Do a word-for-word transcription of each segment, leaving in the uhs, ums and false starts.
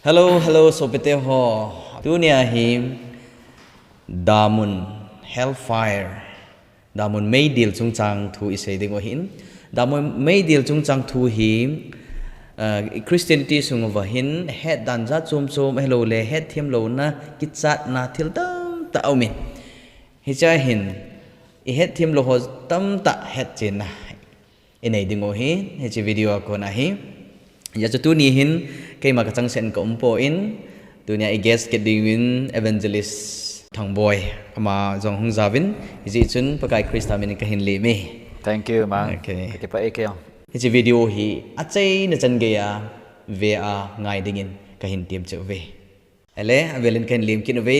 Hello, hello, sopite ho. Tunia hi damun, hellfire, damun meidil chungchang thu isei ding u ahin. Damun meidil chungchang thu hi, uh, Christianity sung uva hin hetdan jat chom chom ahilouleh hetthem louna, kichatna thil tamtah aumin. Hichea hin ihetthem lou ho tamtah hetchenna inei ding u ahi, hiche video a kon ahi. Hijeh chun tuni hin keima kachangset in kaum poi, tunia i guest kit dingin Evangelist Thangboi ama jong hung jaovin, hijeh chun Pakai Christa min in kahin lem e. Thank you, Mang. Okay. Kakipah e kei jong. Hiche video hi achaina chan geiya ve a ngai dingin kahin temcheh uve. Ahile, avelin kahin lem kit uve.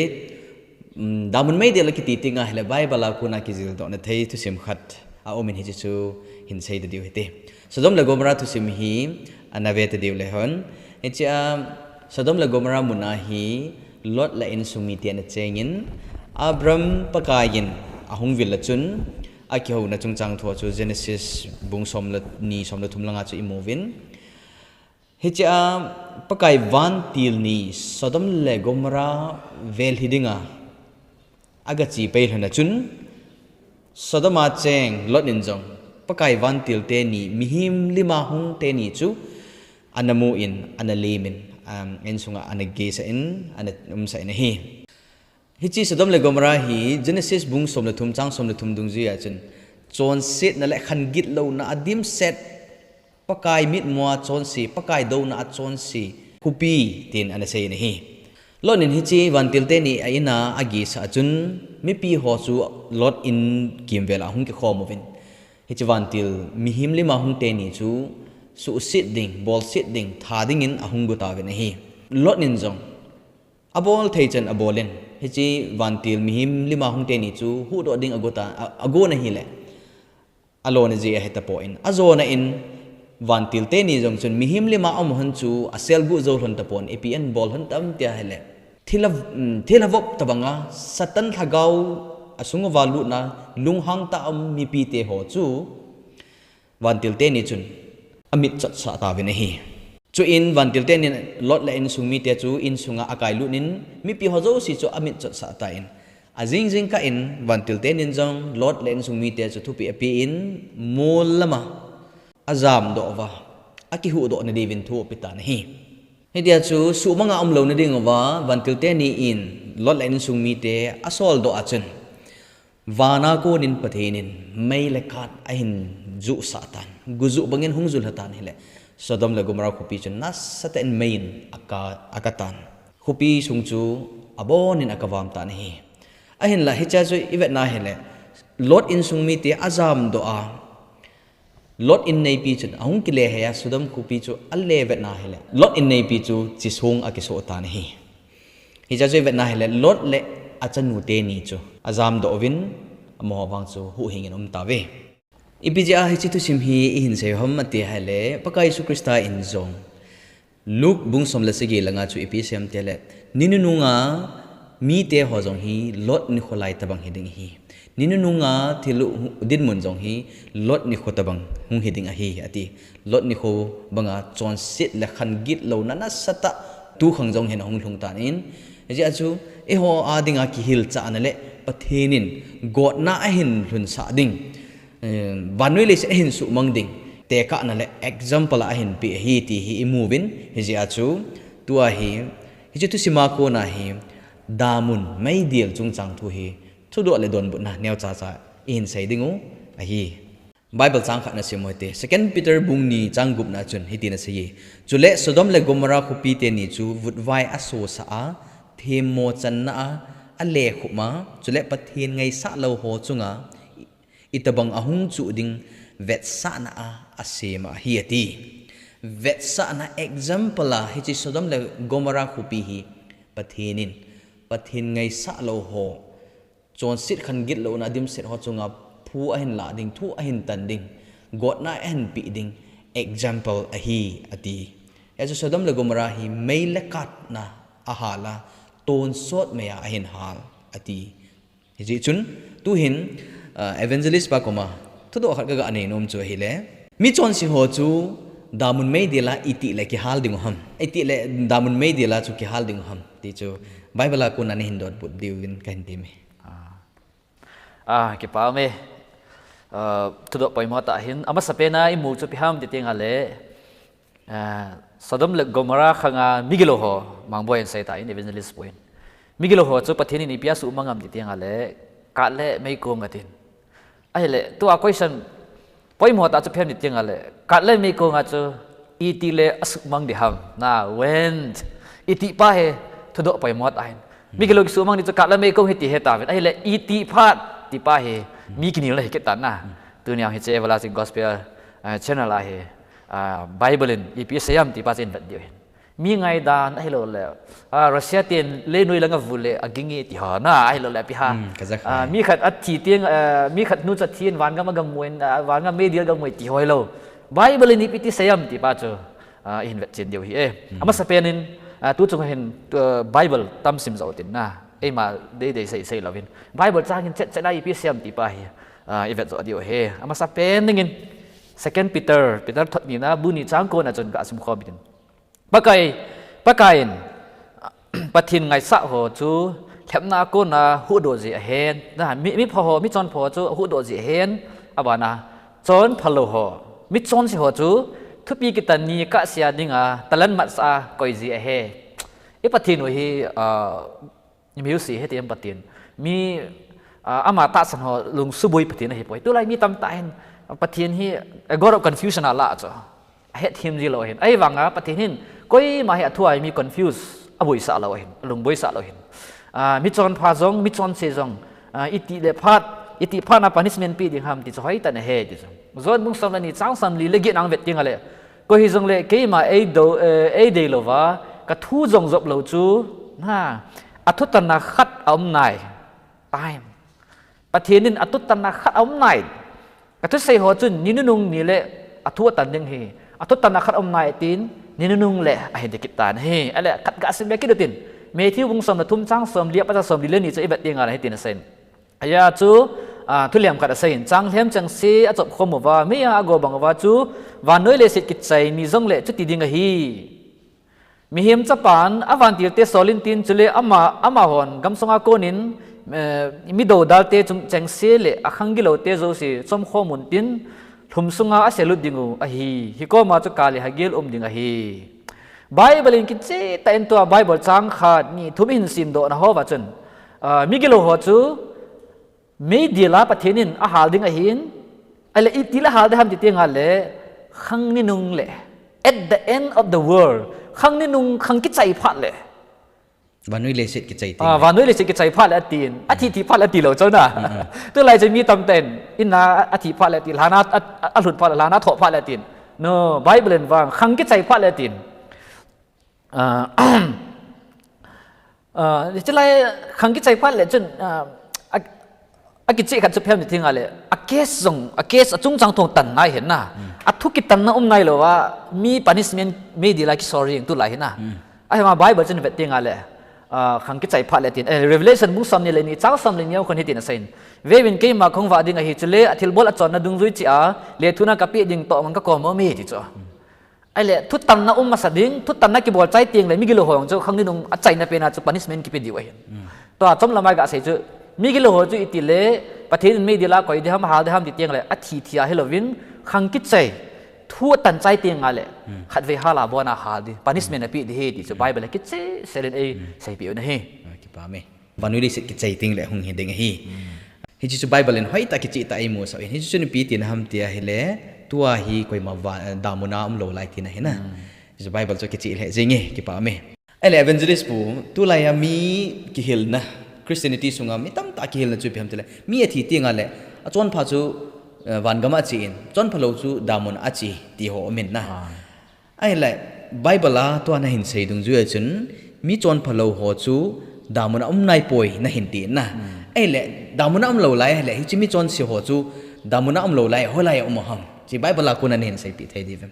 Um, damun meidil akiti tenga ahile Bible a kona kijildohna thei thusim khat aumin hiche chu hin seita diu hite. Sodom le Gomorrah thusim hi ana veta diu le hon. Hichea Sodom le Gomorrah muna hi Lot le insung mite ana chengin, Abram Pakaiyin ahung vil a chun, akihouna chungchang thua chu Genesis bung som le ni, som le thum langa chu imuvin. Hichea Pakai vantil ni Sodom le Gomorrah vel hi dinga agache pai lhon a chun, Sodom a cheng Lot in jong Pakai vantil teni mihem lima hung teni chu ana mun, ana lemin, um, insunga ana geisah in, ana umsah in ahi. Hiche Sodom le Gomorrah hi Genesis bung som le thum chang som le thum dungjuiya chun chonsetna le khan gitlouna a dimset, Pakai mitmua chonse, Pakai douna a chonse khopi tin ana seiyin ahi. Lot in hiche vantil teni a ina ageisah a chun mipi ho chu Lot in kimvel a hung kikhom uvin, hiche vantil mihem lima hung teni chu suhset ding, bolset ding, tha dingin ahung gotauvin ahi. Lot in jong abol thei chan abolin, hiche vantil mihem lima hung teni chu huhdoh ding agotan, a, agon ahile, alona jeh ahetapon, ajona in vantil teni jong chun mihem lima aum lhon chu aselguh jou lhon tapon, ipi abol lhon tam tia ahile, thilha, um, thilha vop tobanga Satan lhagao asung uva lutna lunghang tah a um mipite ho chu vantil teni chun amit chotsah tauvin ahi. Chuin vantil teni in Lot le insung mite chu insunga akailut in mipi ho jouse chu amit chotsah tan, ajing jingkah in vantil teni in jong Lot le insung mite chu thupeh apen, mol lama ajamdoh uva akihuhdoh nadiuvin thu apetan ahi. Hitia chu suhmanga umlouna dinguva vantil teni in Lot le insung mite asoldoh a chun, vana konin Pathen in mei le kath ahin juhsah tan, gujuh bangin hung julha tan ahile, Sodom le Gomorrah khopi chu nasatah in mei in aka, akatan. Khopi sung chu abonin akavam tan ahi. Ahinla hichea chu ivetna ahile, Lot insung mite ajamdoh a, Lot inneipi chun ahung kile hei a, Sodom khopi chu ale vetna ahile, Lot inneipi chu chisong akisoh tan ahi. Hichea chu ivetna ahile, Lot le achanu teni chu ajamdoh uvin, amaho vang chu huhhingin aumtauve. Ipi jeh a hiche thusim hi ihin sei u ham ati ahile, Pakai Jesu Christa in jong Luke bung som le sagi langa chu ipi asei em itile, ni nununga mite ho jong hi Lot nikho lai tobang hiding ahi. Ni nununga thil dinmun jong hi Lot nikho tobang hung hiding ahi, ati. Lot nikho banga chonset le khan gitlouna nasatah tukhang jong hin ahung lhung tan, hijeh a chu eiho a dinga kihilchahna le Pathen in gotna ahin lhunsah ding, eh, vannoi leiset ahin suhmang ding tekahna le example a ahin peh ahi ti hi imuvin, hijeh a chu tua hi, hiche thusima kona hi damun meidil chungchang thu hi thudoh le donbutna neocha cha ihin sei dingu ahi. Bible chang khat nasim u hite. Second Peter bung ni chang gupna chun hitin aseiye, chule Sodom le Gomorrah khopi teni chu vutvai asosah a, themmo channa a alekhup a, chule Pathen ngaisah lou ho chunga itobang ahung chuh ding vetsahna a asem ahi, ati. Vetsahna example a hiche Sodom le Gomorrah khopi hi Pathen in, Pathen ngaisah lou ho, chonset khan gitlouna dimset ho chunga phu ahin lah ding, thu ahin tan ding, gotna ahin peh ding example ahi, ati. Hiche Sodom le Gomorrah hi mei le kathna ahal a, tonsot mei a ahin hal, ati. Hijeh chun tuhin, ah, evangelist pa koma thudoh khat kaga nei nom chu ahile, michonse ho chu Damun meidil a itih le kihal ding u ham. Itih le damun meidil a chu kihal ding u ham. Ti chu Bible a kona nahin dotbut diu in kahin temme. Ah, kipa ume. Ah, thudoh poimo tah ahin, amasapen a imu chu ipi ham ti teng le, ah, Sodom le Gomorrah khang a migilou ho, Mangboi in asei tan, evangelist boi in. Migilou ho chu Pathen in ipi a asuhmang am ti teng le, kat le meikong atin. Ahile, tua question poimo tah chu ipi ham ti teng le, kat le meikong a chu itih le asuhmang ding ham. Na, when, itih pa hi thudoh poimo tah ahin. Migilou kisuhmang ding chu kat le meikong hi ti hi tauvin. Ahile, itih phat ti pa hi mi kinelna hi kit tan na. Tunia hiche Everlasting Gospel, ah, channel a hi, ah, Bible in ipi asei am ti pa chu ihin vet diu ahin. Mi ngaidan ahilou le, ah, Russia ten leinoi lang a vu le aging e ti ho na, ahilou le ipi ham. Hmm, Kazakhstan. Ah, mi khat athi teng, ah, mi khat nu chu athi in vangam a gamu in, ah, vangam meidil a gamu e ti ho ahilou. Bible in ipi ti asei am ti pa chu, ah, ihin vetchen diu ahi e. Hmm. Amasapen in, ah, tu chung hin, ah, Bible tam sim jou tin na. Eima deidei sei sei louvin. Bible chang in chet chet a ipi asei am ti pa hi, ah, ivet jou diu ahi. Amasapen ding in Second Peter, Peter thot ni na, bu ni chang ko na chun kasim khom in. Pakai, Pakai in, Pathen ngaisah ho chu lhepna a kona huhdoh ji ahin, na, mi, mipha ho, michonpha ho chu huhdoh ji ahin, abana, chonphalou ho, michonse ho chu thupi kitan ni kahsea dinga talent matsah a koi ji ahi. I Pathen u hi, ah, Music hiti em Pathen. Mi, ah, ama tahsan ho lungsuboi Pathen ahipoi. Tulai mi tamtah hin Pathen hi a god of confusion ala chu. Ahet him ji lou ahin. Ahivanga Pathen hin koima hi athua hi mi confuse aboisah lou ahin. Alungboisah lou ahin. Ah, michonpha jong, michonse jong. Ah, itih le phat, itih phat na punishment pe ding ham ti chu hoitah in ahe ti chu. John bung som le ni chang somli le get na vet teng le. Koi hijongle keima eidou, eh, eidei louva, kathu jong jop lou chu, na, athutanna khat aum nai. Time. Pathen in athutanna khat aum nai. Kathusei ho chun ni nunung ni le athu atan ding ahi. Athutanna khat aum nai tin, ni nunung le ahin ti kit tan ahi. Ale khat gasim be kit utin. Matthew bung som le thum chang somli apat a somli le ni chu ivet teng le hitin asei in. Ajeh chu, ah, thulem khat asei in, changlhem chengse achop khom uva, meiya ago bang uva chu, vannoi leiset kichai ni jongle chuti ding ahi. Mihem Chapan avantilte sol intin, chule ama, amahon gamsunga konin, eh, mi doudal te chung chengse le akhang gilou te jouse chom khom untin, lhum sunga aselut ding u ahi. Hikoma chu kale hagil um ding ahi. Bible in kicheh tah in tua Bible chang khat ni thum ihin simdoh na hova chun, ah, migilou ho chu meidil a Pathen in ahal ding ahin, ale itih le ahal ding ham ti teng le, khang ni nung le, at the end of the world, khang ni nung, khang kichai phat le. Vannoi leiset kichai teng. Ah, vannoi leiset kichai phat le atin. Athi thi phat le ati lou chu na. Tulai chu mi tamtah in, in a athi phat le ati, lhana a, a, alhut phat le, lhana thoh phat le atin. No, Bible in vang, khang kichai phat le atin. Ah, ah, chulai khang kichai phat le chun, ah, a, akicheh khat chu ipi ham ti teng le, a case jong, a case achungchang thong tan nai hen na. Athu kitanna um nai louva, mi punishment meidil a kisol jing tulai hen na. Ahivanga Bible chun vet teng le, ah, khang kichai phat le tin, eh, Revelation bung som ni le ni, chang som le ni a kon hitin asei in. Veuvin keima kahung vah ding ahi, chule athilbol achonna dungjui cheh a, lethuhna kapeh ding toh mang kakom ume ti chu. Ahile, thutanna um masa ding, thutanna kibol chai teng le, migilou ho jong chu, khang ni nung achaina pen a chu punishment kipe diu ahin. Tua chom lamai gasei chu, migilou ho chu itih le, Pathen in meidil a koi ding ham, ahal ding ham ti teng le, athi thi a hilouvin, khang kichai, thu atan chai teng le, khatvei hal a bon a hal ding, punishment ape ding ahi ti chu, Bible a kicheh sel in eiseipeh u ahi. Ah, kipa me. Vannoi leiset kichai teng le hung hi ding ahi. Hiche chu Bible in hoitah kicheh tah a imusah in. Hiche chu ipi tina ham ti ahile, tua hi koima va, damun a umlou lai tina ahi na. Hiche chu Bible chu kicheh lheh jing e, kipa me. Ahile evangelist pu, tulai a mi kihilna, Christianity sunga mi tamtah kihilna chu ipi ham tile, mi athi teng le, achonpha chu, eh, vangam a ache in, chonphalou chu damun a ache ti ho um in na. Ahile, Bible a tua nahin sei dungjui a chun, mi chonphalou ho chu damun a um naipoi nahin ti na. Ahile, damun a umlou lai ahile, hiche mi chonse ho chu damun a umlou lai, hoilai a um u ham. Hiche Bible a kona nahin seipeh thei diu vem.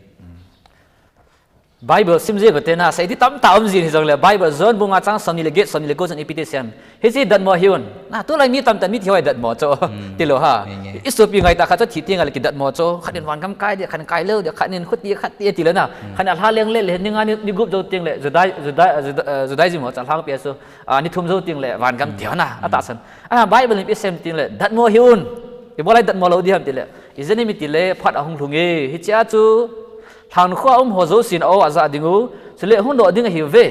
Bible sim jeng u te na, seiti tamtah um jin hijongle, Bible John bung nga chang somni le get, somni le ko chun ipi ti asei em. Hiche datmo hih un. Na, tulai mi tamtah in mithi ho hi datmo chu. Tilou ham. Nge, nge. Isopi ngaitah khat chu athi teng le kidatmo chu. Khat in vangam kai ding, khat in kai lou ding, khat in khuti khat ti tilou na. Khat in alha leng le, le, ni nga ni, ni gup jou teng le, Judai-, Judai-, Juda-, eh, Judaism ho chu alhangpi a chu. Ah, ni thum jou teng le, vangam ti ho na. Atahsan. Ah, Bible in ipi asei em tile, datmo hih un. Ibolai datmo lou ding ham tile. Ijeh inem itile, phat ahung lhung e. Hichea chu, lhankhuh a um ho jousen a-o ajah ding u, chule hung doh ding ahiuve.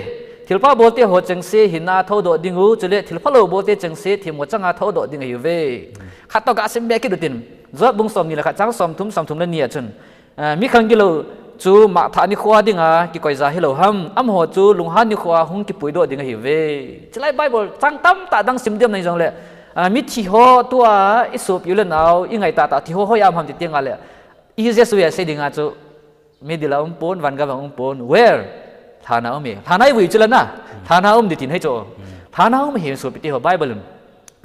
Thilpha bolte ho chengse hinna thoudoh ding u, chule thilphalou bolte chengse themmo changa thoudoh ding ahiuve. Khat toh gah sim be kit utin. Job bung somni le khat chang somthum, somthum le ni a chun. Ah, mi khang gilou chu mangthah nikho dinga kikoija hilou ham, amaho chu lunghan nikho a hung kipuidoh ding ahiuve. Chulai Bible chang tamtah dang sim ding um nahi jongle, ah, mithi ho tua isopi u le nao, ingaitah tah thi ho hoiya um ham ti teng le, ihi Jesu a sei dinga chu, meidil a um pon, vangam a um pon, where? Lhan a um e. Lhan a ivui chu la na. Lhan a um ding tin ahi chu. Lhan a um ahi sopi teho Bible in.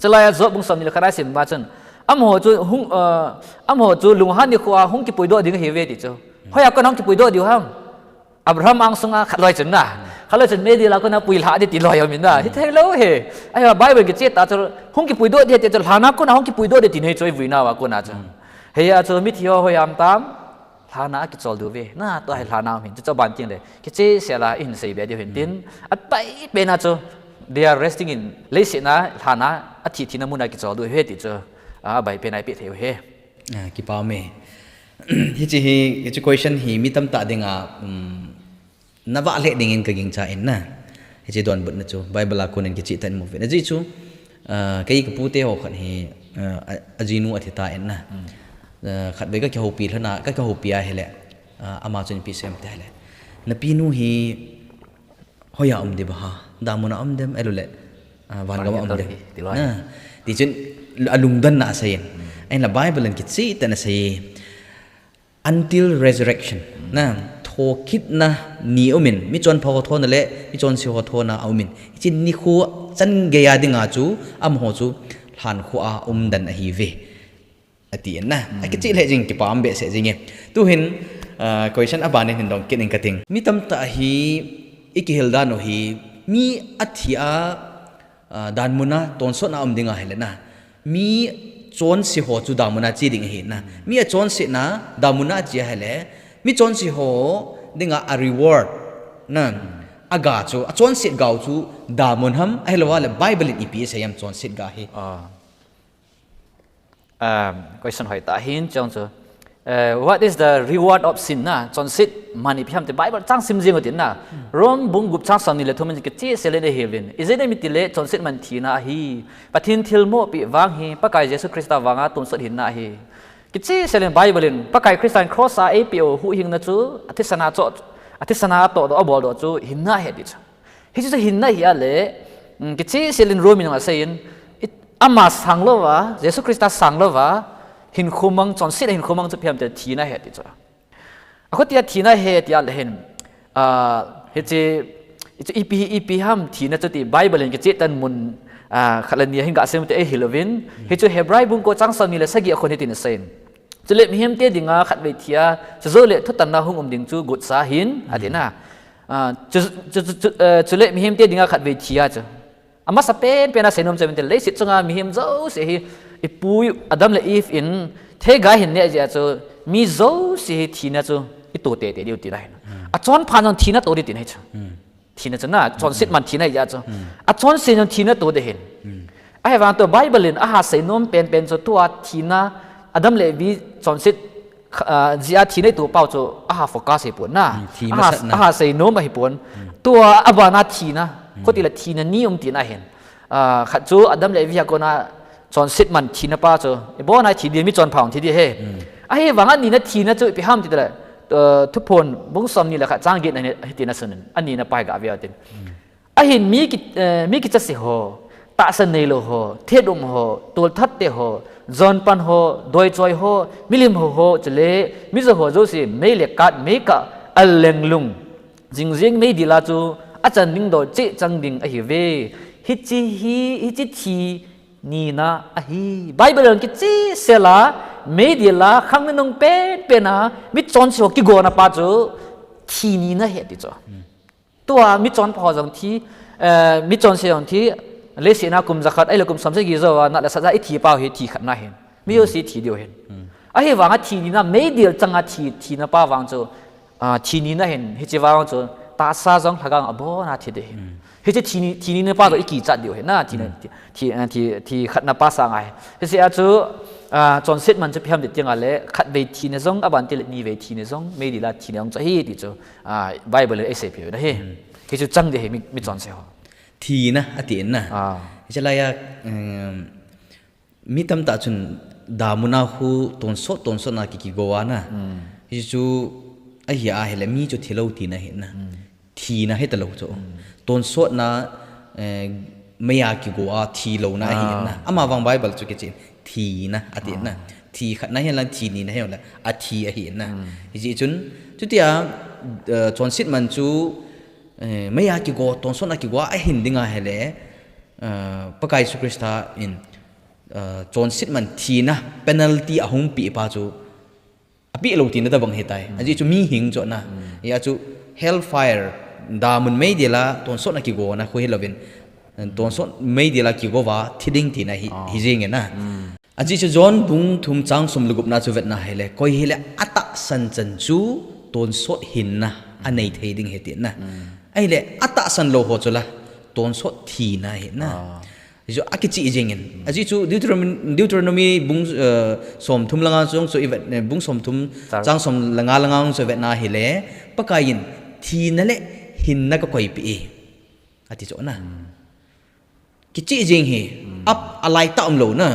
Chulai a Job bung somni le khat a isim uva chun. Amaho chu hung, uh, amaho chu lunghan nikho a hung kipuidoh ding ahiuve ti chu. Hoiya kona hung kipuidoh diu ham. Abraham angsunga khat loi chun na. Khat loi chun meidil a kona puilha ding ti loi aum in na. Hithei lou hi. Ahivang Bible kicheh tah chu hung kipuidoh ding ti chu lhan a kona hung kipuidoh ding tin ahi chu ivui nauva kona chu. Hiya chu mithi ho hoiya um tam. Lhan a kichol diu ve. Na, tua hi lhan a um hin. Chuchu ban teng le. Kicheh sel a ihin sei be diu hin tin. Apai pen a chu. They are resting in. Leiset a lhan a athi thina mun a kichol diu ahi ti chu. Abai pen a ipi thei u ahi. Ah, kipa um e. Hiche hi, hiche question hi mi tamtah dinga, um, na vah lheh dingin ka gingcha in na. Hiche donbutna chu Bible a konin kicheh tah in mu uvin. Ajeh chu, ah, kei ka pu teho khat hi, ah, a, ajinu athi tan na. Ah, khatvei ka kihoupi lhon a, ka kihoupi ahile, ah, ama chun ipi asei em tile. Na pinu hi hoiya um ding ham, damun a um dem, ahilouleh, ah, vangam a um dem. Ti loi. Na, tichun alungdonna asei in. Ahinla Bible in kicheh tah in asei. Until resurrection. Na, thokitna ni um in, michonpha ho thona le, michonse ho thona aum in. Hiche nikho chan geiya dinga chu, amaho chu lhankhuh a um dan ahiuve. Ati in na. Akicheh lheh jing, kipa um behseh jing e. Tuhin, ah, question aban in hin dong kit ing kating. Mi tamtah hi, ikihil dan u hi, mi athi a, ah, damun a tonsot na um ding ahile na. Mi chonse ho chu damun a che ding ahi na. Mi achonsetna damun a che ahile, mi chonse ho dinga a reward na. Aga chu, achonset gau chu damun ham, ahilouleh Bible in ipi asei em chonset ga hi. Ah. Um, question hoitah hin chong chu. Uh, what is the reward of sin na? Chonset man ipi ham ti Bible chang sim jing utin na. Rome bung gup chang somni le thum in kicheh sel in ahiuvin. Ijeh inem itile chonset man thina ahi. Pathen thilmopi vang hi, Pakai Jesu Christa vanga tonsot hinna ahi. Kicheh sel in Bible in, Pakai Christa in cross a eipeh u huhhingna chu, athisan a cho, athisan a tohdoh, aboldoh chu, hinna ahi ti chu. Hichu chu hinna ahi a le, um, kicheh sel in Rome in asei in, it, ama sang louva, Jesu Christa sang louva, hinkho mang, chonset hinkho mang chu ipi ham tile thina ahi ti chu. Akhutia thina ahi tia le hin, ah, hiche, hiche ipi, ipi ham thina chu ti Bible in kicheh tah in mun, ah, khat le ni a hin ga sim te eihil uvin, hichu Hebrai bung ko chang somni le sagi a khun hitin asei in. Chule mihemte dinga khatvei thi a, chujou le thutanna hung um ding chu gotsa ahin, ati na. Ah, chu, chu, chu, chu, eh, chule mihemte dinga khatvei thi a chu. Amasapen pen a seinom chu ahin tile, leiset chunga mihem jouse hi, ipu Adam le Eve in, theiga ahin neh jeh a chu, mi jouse hi thina chu, ito teitei diu tina ahin. Achonpha jong thina to ding tina ahi chu. Thina chu na, chonset man thina ahi jeh a chu. Achonse jong thina to ding ahin. Ahivang tua Bible in aha seinom penpen chu tua thina, Adam le Eve chonset, ah, jeh a thina ito pau chu aha focus ahipon na. Aha, aha seinom ahipon. Tua abana thina. Khuti le thina ni um tina ahin. Ah, khat chu Adam le Eve a kona chonset man thina pa chu. Ibon a thi ding, michonpha hung thi ding ahi. Ahivang anina thina chu ipi ham tile, ah, Thuphon bung somni le khat chang get na hitin asun in. Anina pa hi ga ve utin. Ahin mi ki, eh, mi kichase ho, tahsa neilou ho, thet um ho, tolthat te ho, jonpan ho, doichoi ho, milim hou ho, chule, mijo ho jouse, mei le kat, meikah, alenglung. Jingjing meidil a chu, achan ding dol cheh chang ding ahiuve. Hiche hi, hiche thi, nina ahi. Bible in kicheh sel a, meidil a, khang nunung penpen a, michonse ho kigona pa chu, Thi nina ahi ti chu. Tua michonpha ho jong thi, eh, michonse jong thi, leiset a kum jakhat, ahilou kum somsagi jou a, nat le sat a ithi pau hi thi khatna ahin. Mijouse thi diu ahin. Ahivanga thi nina, meidil changa thi, thina pa vang chu, ah, thi nina ahin, hiche vang chu, tahsa jong lhagao abon a thi ding ahin. Hiche thi ni, thi nina pa chu ikichat diu ahin na, thi na, thi, thi, ah, thi, thi khatna pa sanga ahi. Hiche a chu, ah, chonset man chu ipi ham ti teng le, khatvei thina jong, aban teng le nivei thina jong, meidil a thina jong chu ahi ti chu, ah, Bible in eiseipeh u ahi. Hichu chang ding ahi, mi, michonse ho. Thina, ati in na. Ah. Hiche laiya, um, mi tamtah chun damun a khu tonsot, tonsot na ki, kigo a na. Hichu ahi ahile mi chu thilou tina ahi na. Thina ahi talou chu. Tonsot na, eh, meiya kigo a thilouna ahi na. Amavang Bible chu kichen thina, ati na. Thi khatna hihen lang, thi nina hihen lang, athi ahi na. Hijeh chun, chutia, eh, chonset man chu, eh, meiya kigo, tonsot na kigo a ahin ding ahile, eh, Pakai Jesu Christa in, eh, chonset man thina penalty ahung peh pa chu, apeh lou tina tabang ahitai. Ajeh chu mihing chu na. Hia chu hellfire, damun meidil a tonsot na kigo na khu hilouvin, eh, tonsot meidil a kigo va thi ding tina hi, hi jing e na. Ajeh chu John bung thum chang som le gup na chu vet na ahile, koi hile atahsan chan chu tonsot hinna anei thei ding ahi ti na. Ahile atahsan lou ho chu la tonsot thina ahi na. Hichu akicheh jing in. Ajeh chu Deuteronomy, Deuteronomy bung, eh, som thum langa jong chu ivet, eh, bung som thum chang som le nga langa jong chu ivet na ahile, Pakai in thina le hinna kakoipeh e, ati chu na. Kicheh jing hi, ap alai tah umlou na.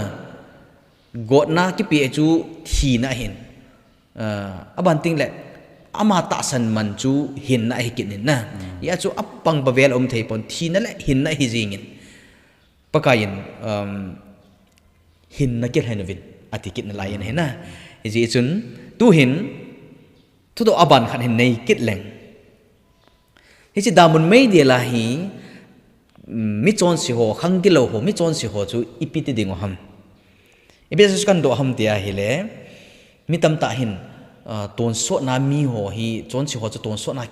Gotna kipeh chu thina ahin. Ah, aban teng le, ama tahsan man chu hinna ahi kit in na. Hia chu apang pa vel um thei pon, thina le hinna ahi jing in. Pakai in, um, hinna kilhen uvin, ati kit nalai in ahi na. Hijeh chun, tuhin, thudoh aban khat hin nei kit leng. Hiche damun meidil a hi, mm, michonse ho, khang gilou ho, michonse ho chu ipi ti ding u ham. Ipi jeh a chu kadoh ham ti ahile, mi tamtah hin, ah, tonsot na mi ho hi, chonse ho chu tonsot na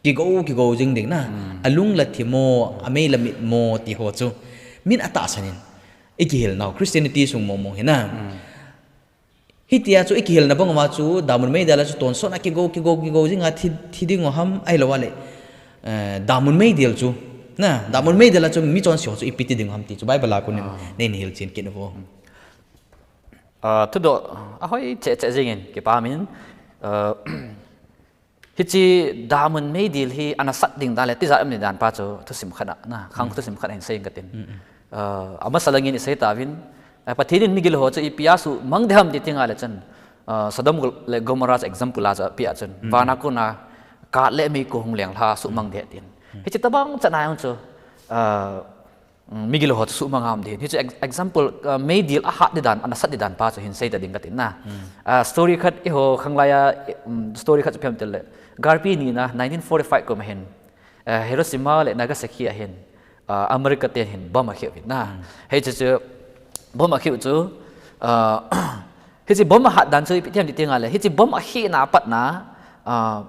kigo, kigo jing ding na. Alung la thi mo, amei la mit mo ti ho chu. Min atahsan in, ikihil nau, Christianity sung mong mong hi na. Hitia chu ikihilna bang uva chu, damun meidil a chu tonsot na kigo, kigo, kigo jing a thi, thi ding u ham ahilou le. Eh, damun meidil chu. Na, damun meidil a chu michonse ho chu ipi ti ding u ham ti chu Bible a kon in, nei, nei hilchen kit uvo. Ah, thudoh, ahoi cheh cheh jing in, kipah in, ah, Hiche damun meidil hi ana sat ding dan le tijat um ding dan pa chu thusim khat a, na, khang thusim khat a hin sei inge katin. Ah, amasa langin isei tauvin, ah, Pathen in migilou ho chu ipi a suhmang ding ham ti teng le chun, ah, Sodom le Gomorrah chu example a chu apeh a chun, van a kon a kat le meikong hung lenglha suhmang ding tin. Hiche tabang chan a jong chu, ah, Mm, migilou ho chu suhmang ham ding. Hichu ex-, example, uh, meidil ahat ding dan, ana sat ding dan pa chu hin sei ta ding katin na. Ah, story khat eiho khanglai a, um, story khat chu ipi ham ti le. Galpi ni na nineteen forty-five kum a hin, uh, Hiroshima le Nagasaki a hin, uh, America ten hin bomb akhe uvin na. Hichu chu bomb akhe u chu, uh, hiche bomb ahat dan chu ipi ti ham ti teng le. Hiche bomb akhehna a pat na, uh,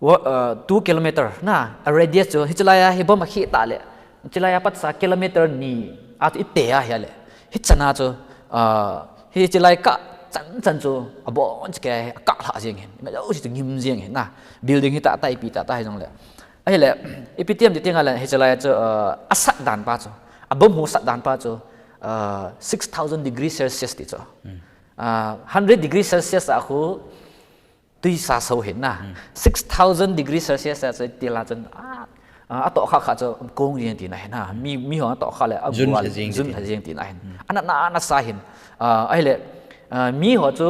Wo-, uh, two kilometer na, a radius chu, hiche laiya hi bomb akhe ta le, hiche laiya pat sa kilometer ni a chu ite a hia le. Hichan a chu, uh, hiche lai kah chan chan chu, abon chu kei, akah lha jeng hin, ima jouse chu ngim jeng hin na, building hi tah tah ipi tah tah hi jong le. Ahile, ipi ti ham ti teng le, hiche laiya chu, uh, asat dan pa chu, a bomb hu sat dan pa chu, uh, six thousand degree Celsius ti chu. Uh, hundred degree Celsius a khu, Tuisa so hin na. Six thousand degree Celsius a chu ti la chun, a, a, atoh kha kha chu kong jeng tina hin na. Mi, mi ho atoh kha le, a jun gua le, lha jeng jun tina. Lha jeng tina hin. Ana, na, na sa hin. A, ahile, a, mi ho chu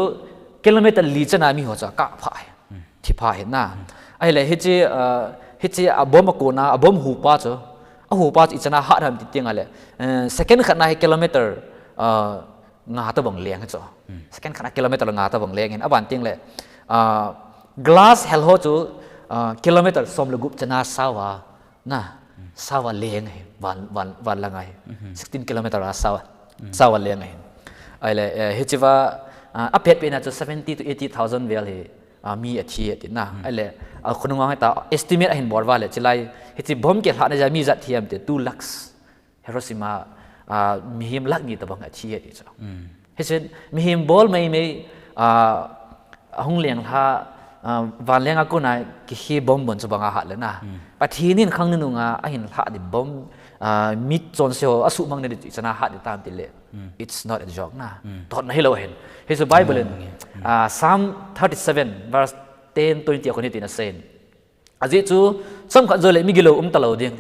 kilometer li chan a mi ho chu akah pha hin. Thi pha hin na. Ahile hiche, a, hiche a bomb a kon a, a bomb hu pa chu. A hu pa chu ichan a hat ham ti teng le. A, second khat na hi kilometer, a, nga tabang leng hi chu. Second khat a kilometer nga tabang leng hin. Aban teng le, ah, glass hel ho chu, ah, kilometer som le gup chan a sao a, na, sao a leng hi, van, van, van lang a hi. Sixteen kilometer a sao a, sao a leng hi. Ahile, eh, hiche va, ah, apet pet na chu seventy to eighty thousand vel hi, a, mi athi ati na. Ahile, a, khonung a heta estimate ahin bol uva le, chilai, hiche bomb kilhahna jeh a mi ijat thi ham ti, two lakhs. Hiroshima, a, mihem lakh ni tobang athi ati chu. Hichun, mihem bol meimei, a, ahung lenglha, a, vanleng a kona kihi bomb bon chu banga hat le na. Pathen in khang nunung a, ahin lhah di bomb, a, mi chonse ho, asuhmang na di chu ichan a hat di tam ti le. It's not a joke na. Totna hilou ahin. Hichu Bible in, a, Psalm thirty-seven verse ten, twenty a kon hitin aseiyin. Ajeh chu, chomkhat joule migilou um talou ding.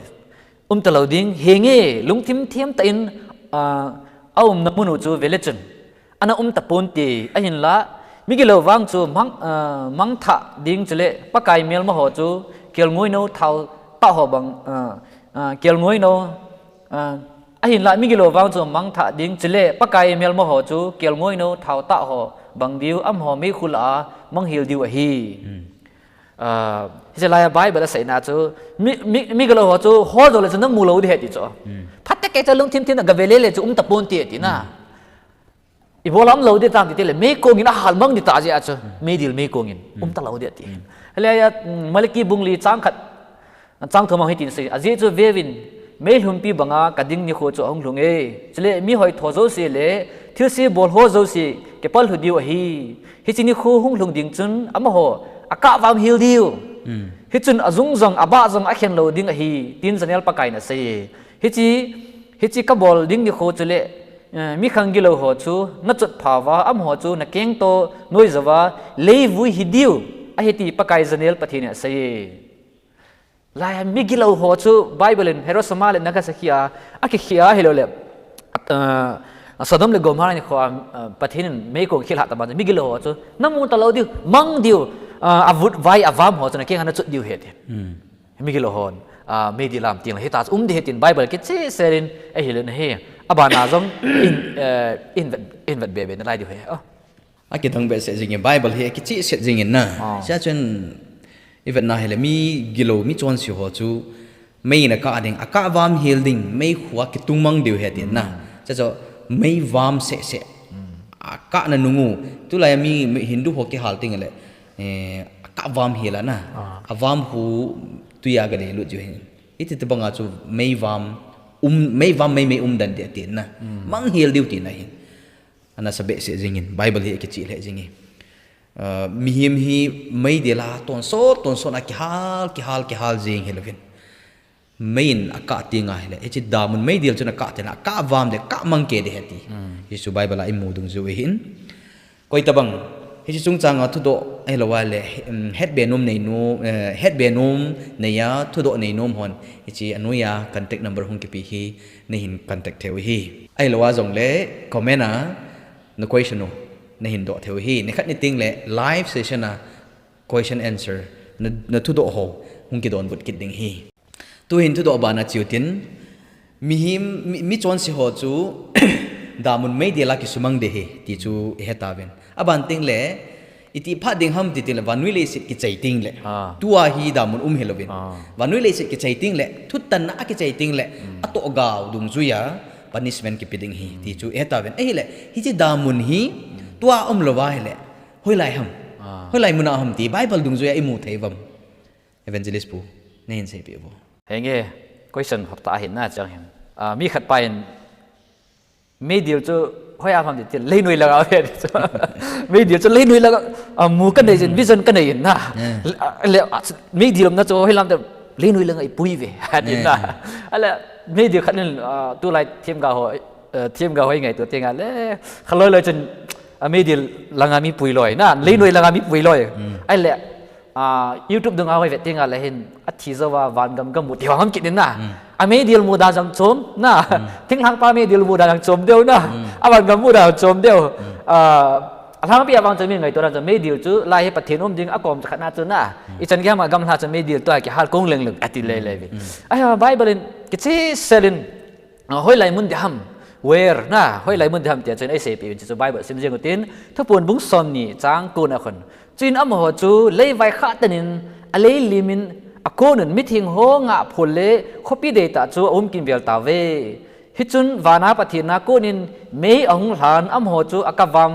Um talou ding, henge, lungthim them tah in, a, aumna mun u chu vele chun. Ana um taponte, ahinla, migilou vang chu mang, a, mangthah ding chule, Pakai melma ho chu, kelngoi nou thao tah ho bang, a, a, kelngoi nou, a, ahinla, migilou vang chu mangthah ding chule, Pakai melma ho chu, kelngoi nou thao tah ho bang diu, amaho meikhu lah a manghel diu ahi. A, hiche lai a Bible a seina chu, mi, mi, migilou ho chu, hol joule chu namu lou di ahi ti chu. Phatecha lungthim them na gavele le chu um taponte ati na. Ibola um lou di tam ti tile, meikong in ahal mang di tah jeh a chu, meidil meikong in, um talou di ati. Hilai a, mm, Malaki bung li chang khat, chang thum a hitin asei, ajeh chu veuvin, meilhumpi banga kading nikho chu ahung lhung e. Chule mi hoitho jouse le, thilse bol ho jouse, kipal lhu diu ahi. Hiche nikho hung lhung ding chun, amaho, akah vam hel diu. Hichun ajung jong, abah jong, akhen lou ding ahi, tin janel Pakai in asei e. Hiche, hiche kabol ding nikho chule, eh, mikhang gilou ho chu nachot phauva, amaho chu nakeng toh noijouva, leivui hi diu ahi ti Pakai janel Pathen in asei e. Lai a migilou ho chu Bible in Hiroshima le Nagasaki a, akikhia hilou le, eh, Sodom le Gomorrah nikho a, eh, Pathen in meikong kilhah tah ban chu migilou ho chu namu talou diu, mang diu, eh, avut vai avam ho chu nakeng a nachot diu ahi ti. Migilou hon, a, meidil a um teng le, hita chu um di ahi tin Bible kicheh sel in ahil in ahi. Abana jong in, eh, in vet, in vet be be nalai diu ahi. Oh. Akidang behseh jing in Bible hi kicheh sel jing in na. Chua chun i vetna hile migilou mi chonse ho chu mei in akah ding, akah vam hel ding, meikhu a kitung mang diu ahi tin na. Chua chu mei vam seh seh. Akah na nung u. Tulai mi, mi Hindu ho kihal teng le. Eh, akah vam hel a na. Avam hu tui a gale lut diu ahi. Iti tobang a chu mei vam, um, mei vam meimei um dan di ati na. Mang hel diu tina ahi. Ana sa behseh jing in, Bible hi kicheh lheh jing e. Ah, mihem hi meidil a tonsot, tonsot a kihal, kihal, kihal jing hilou vin. Mei in akah teng ahile, hiche damun meidil chun akah teng le, akah vam le, akah mang kei di ahi ti. Hichu Bible a imu dungjuiyin. Koi tabang, hiche chungchang a thudoh, ahilou le, um, hetbe nom nei nom, eh, hetbe nom nei a, thudoh nei nom hon, hiche anoiya contact number hung kipe hi, neihin contact thei u ahi. Ahilou jongle, comment a, na question u, neihin doh thei u ahi. Nikhat niteng le, live session a, question answer, na, na thudoh ho, hung kidonbut kit ding ahi. Tuhin thudoh bana cheu tin, mihem, mi, mi chonse ho chu, damun meidil a kisumang di ahi, ti chu ihet tauvin. Aban teng le, iti phat ding ham ti teng le, vannoi leiset kichai teng le. Tua hi damun um hilou vin. Vannoi leiset kichai teng le, thutanna a kichai teng le, atoh gao dungjuiya, punishment kipe ding ahi, ti chu ihet tauvin. Ahile, hiche damun hi, tua umlou va ahile, hoilai ham. Hoilai mun a ham ti, Bible dungjuiya imu thei uvam. Evangelist pu, neihin seipeh uvo. Henge, question hapta ahin na chang hin. Ah, mi khat pa in, meidil chu hoiya ham ti teng le, leinoi langa ahi ti chu. Meidil chu leinoi langa, ah, mu kanei jin, vision kanei in na. Le, ah, meidil umna chu hoilam teng le, leinoi langa ipui uve, ati na. Ahile, meidil khat in, ah, tulai themgao ho, eh, themgao ho ingaito teng le, khaloi loi chun, ah, meidil langa mi pui loi na, leinoi langa mi pui loi. Ahile, ah, YouTube dunga hoi vet teng le hin, athi jouva vangam gamu ti ho ham kit in na. Ameidil mu dan jong chom na. Thinglhang pa meidil mu dan jong chom deu na. Avangam mu dan jong chom deu. Ah, alhangpi a vang chu mi ngaito dan chu meidil chu lai hi Pathen um ding akom chu khat na chu na. Ichan gei ham a gamlha chu meidil toh kihal kong leng leng ati lele uve. Ahi, Bible in kicheh sel in, ah, hoilai mun di ham. Where na, hoilai mun di ham tia chun eiseipeh uvin, chu Bible sim jeng utin, Thuphon bung somni chang ko na khun. Chuin amaho chu leivai khah tan in, alei lim in, akon un mitheng ho ngah phol le khopi deitah chu aum kimvel tauve. Hichun vana Pathen a kon in mei ahung lhan, amaho chu akah vam,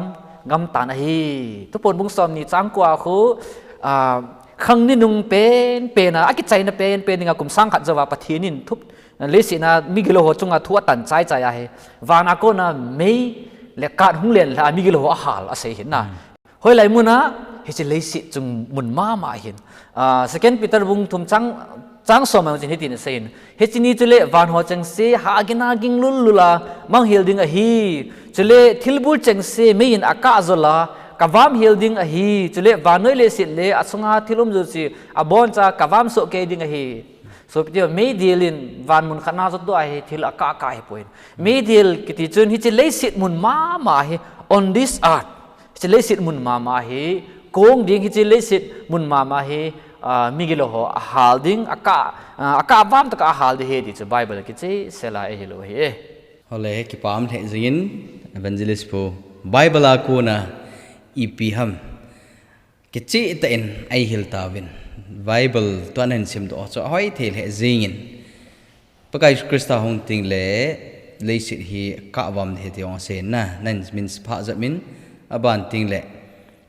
gamtan ahi. Thupon bung somni chang ko a khu, ah, khang ni nung penpen a, akichaina penpen dinga kum sang khat jouva Pathen in thup, leiset a migilou ho chunga thu atan chaichai ahi. Van a kona mei le kat hung len lha a migilou ho ahal asei ahi na. Hoilai mun a, hiche leiset chungmun mama ahin. Ah, Second Peter bung thum chang, chang som a chun hitin aseiyin. Hiche ni chule van ho chengse ha gina ging lul lul a manghel ding ahi. Chule thilbul chengse mei in akah jol a kavam hel ding ahi. Chule vannoi leiset le asunga thil um jouse aboncha kavam soh kei ding ahi. Sopite, meidil in van mun khat na jot doh ahi, thil akah kah ahipoi. Meidil kiti chun hiche leiset mun mama hi, on this earth. Hiche leiset mun mama hi, kong ding hiche leiset mun mama hi, ah, migilou ho ahal ding, akah, ah, akah vam tah a ahal ding ahi ti chu Bible kicheh sela eihil u ahi e. Hole, kipah lheh jingin, Evangelist pu, Bible a kona ipi ham kicheh tah in eihil tauvin. Bible tua nahin simdoh chu ahoi thei lheh jingin. Pakai Jesu Christa hung teng le leiset hi akah vam ding ahi ti hung asei na, nahin min phah jep in, aban teng le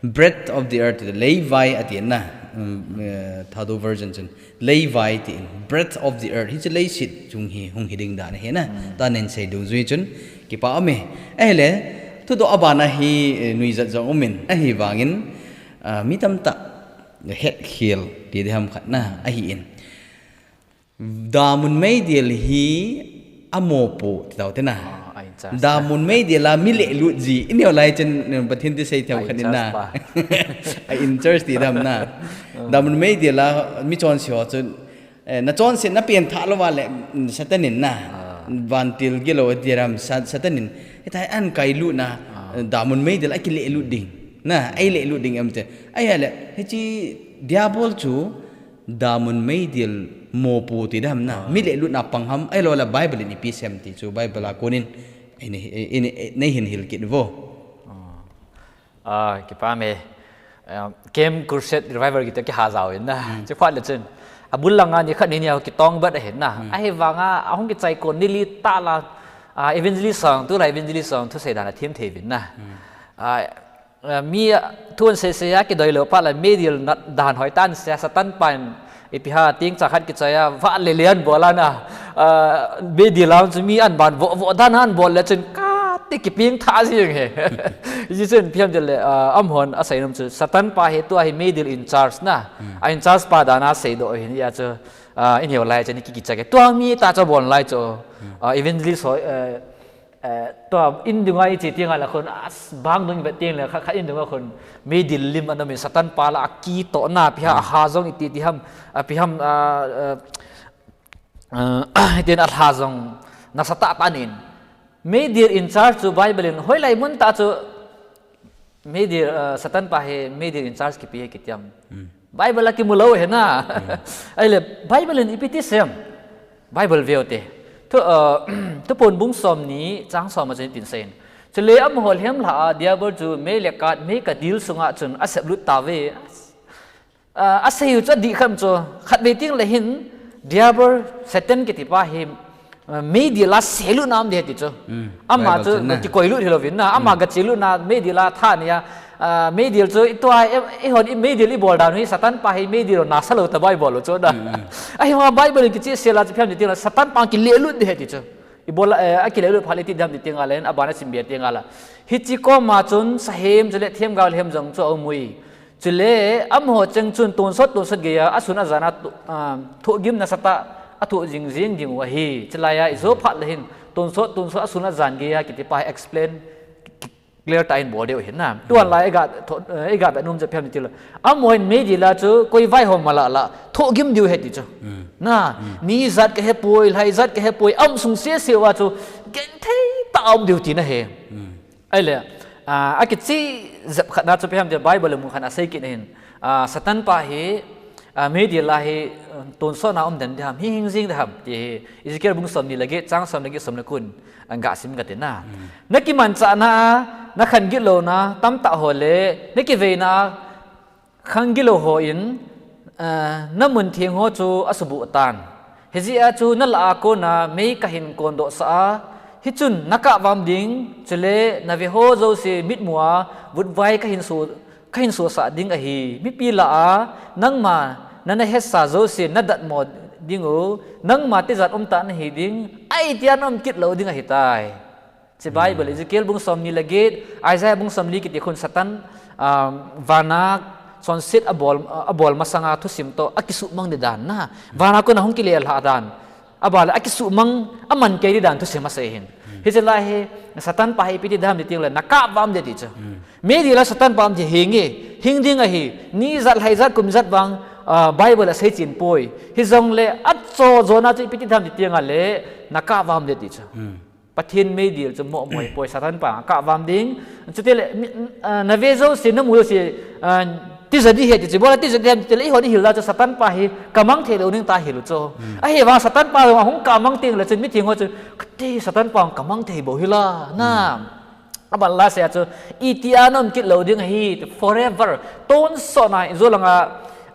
breadth of the earth, leivai ati na, um, eh, Thadou version chun, leivai tin, breadth of the earth, hiche leiset chung hi hung hi ding dan ahi na, tua nahin sei dungjui chun, kipah um e. Ahile, thudoh aban a hi, eh, nuijat jong um in, ahivangin, ah, mi tamtah hetkhel ti ding ham khat na, ahin. Damun meidil hi amopo ti tau te na. Ah, a in charge na. Damun meidil a mi lelut ji. Ineo lai chen, eh, Pathen thusei thei khat in na. A in charge pa. A in charge ti dam na. Damun meidil a mi chonse ho chun, eh, na chonse na pengthah lou va le, mm, Satan in na. Ah. Vantil gilou ti dam Sa-, Satan in. Hitia hi an kailut na, ah, damun meidil a kilelut ding. Na, eilelut ding em te. Ahile, hiche Diabol chu damun meidil mopo ti dam na, mi lelutna pang ham, ahilou le Bible in ipi asei em ti chu Bible a konin, in, in, in, neihin hil kit vo. Ah, kipah e. Ah, Camp Crusade Revival kiti kiha jao in na. Hmm. Chuphat le chun. Abul langa ni khat ni ni a kitong bat ahin na. Hmm. Ahivanga, ahung kichai kon ni li tah la, ah, evangelist song, tulai evangelist song, thusei dan a thim thei uvin na. Hmm. Ah, Ah, mi, ah, thu an seisei a kidoi lou phat le, meidil na dan hoi tan sia, Satan pan, ipi ham, tingcha khat kichai a, vah le le an bol a na, ah, meidil a chu mi an ban voh, voh dan an bol le chun, kati kipengthah jing e. Hiche chun ipi ham tile, ah, amahon asei nom chu, Satan pa hi tua hi meidil in charge na, hmm, a in charge pa dan a seidoh ahin, hia chu, ah, ineo lai chun ki, kichai e. Tua mi tah chu abon lai chu, hmm, ah, evangelist ho, eh, Eh, tua in dunga iche teng le khun, as, bang dung ivet teng le, khat, khat in dunga khun, meidil lim ana min Satan pa la akitoh na, ipi ham, hmm, aha jong iti ti ham, ah, ipi ham, ah, ah, ah, itin alha jong, nasatah tah in. Meidil in charge chu Bible in, hoilai mun tah chu, meidil, ah, Satan pa hi meidil in charge kipe ahi kiti ham. Hmm. Bible a kimu lou ahi na. Hmm. Ahile, Bible in ipi ti asei em. Bible veu te. Thu, ah, Thuphon bung somni chang som a chun hitin aseiyin. Chule amaho lhem lha a, Diabol chu mei le kat, mei kadil sunga chun asep lut tauve. Ah, asei u chu adih khat chu, khatvei teng le hin, Diabol, Satan kiti pa hi, ah, meidil a selut na um ding ahi ti chu. Hmm. Ama chu, Bible chun na, kikoi lut hilou vin na, ama, hmm, gache lut na, meidil a tha nei a, ah, meidil chu, i tua, i, eihon, i meidil i bol dan u hi, Satan pa hi meidil nasa lou tah a Bible chu na. Hmm, hmm. Ahivang a Bible in kicheh sela chu ipi ham ti teng le, Satan pa kilelut ding ahi ti chu. I bol, eh, akilelut phat le iti dam ti teng le, aban a sim be teng le. Hiche koma chun, sahem chule themgao lhem jong chu aum uvin. Chule, amaho cheng chun tonsot, tonsot geiya, asun ajan a, ah, thohgim nasatah a thoh jing jing ding u ahi. Chulai a, ijo phat le hin, tonsot, tonsot asun ajan geiya, kiti pa hi explain, clear tah in bol diu ahi na. Tuan lai, iga, tho, eh, iga be nom chu ipi ham ti tile. Amahon meidil a chu, koi vaihom mala la, thohgim diu ahi ti chu. Hmm. Na, hmm, mi jat kahe poi, lhai jat kahe poi, aum sung sese uva chu, genthei tah a um diu tina ahi. Hmm. Ahile, ah, akicheh jep khat na chu ipi ham tile Bible mun khat a asei kit ahin. Ah, Satan pa hi, ah, meidil a hi, ah, tonsot na um den ding ham, hing hing jing ding ham, ti hi. Ezekiel bung somni le get, chang som le get, som le ko in, ah, gasim kate na. Hmm. Na kimanchahna a, na khan gilou na, tamtah ho le, na kiveina a, khang gilou hon, ah, na mun theng ho chu asuboh tan. Hijeh a chu na lah a kona mei kahin kondoh sah a, Hichun nakah vam ding, chule nave ho jouse mitmua vutvai kahin so, kahin sosah ding ahi. Mipi lah a nangma nana hetsa jouse nadatmo ding u, nangma tijat umtah nahi ding, ahi tia naum kit lou ding ahitai. Hiche Bible, Ezekiel bung somni le get, Isaiah bung somli kiti khun Satan, um, vana chonset abol, abol masanga thusim toh akisuhmang di dan na. Vana kona hung kile lhah dan. Abale akisuhmang, aman kei di dan thusim asei hin. Hiche lai hi, Satan pa hi ipi ti dam ti teng le, nakah vam de ti chu. Meidil a Satan pa um ti hinge, hing ding ahi, ni jat, lhai jat, kum jat vang, ah, Bible asei chin poi. Hijongle, acho jona chu ipi ti dam ti teng le, nakah vam de ti chu. Pathen meidil chu mo moi poi, Satan pa kah vam ding. Chutile, mi, ah, nave jouse, namu jouse, ah, tija di ahi ti chu, bola tija di ahi ti le, eiho ihil da chu Satan pa hi kamang thei lou ding ta hil u chu. Ahivang Satan pa jong ahung kamang teng le chun mitheng ho chu, kati Satan pa kamang thei bou hila, na. Aban la se a chu, itia naum kit lou ding ahi, forever. Tonsot na, ijo langa,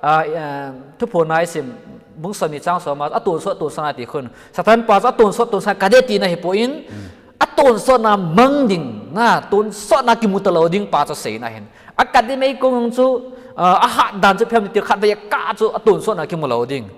ah, ah, Thuphon a isim, bung somni chang som a, atonsot, tonsot na ti khun. Satan pa chu atonsot, tonsot na kade tina hipon, atonsot na mang ding, na, tonsot na kimu talou ding pa chu aseina ahin. Akah di meikong chu, ah, ahat dan chu ipi ham ti khatvei akah chu atonsot na kimu lou ding.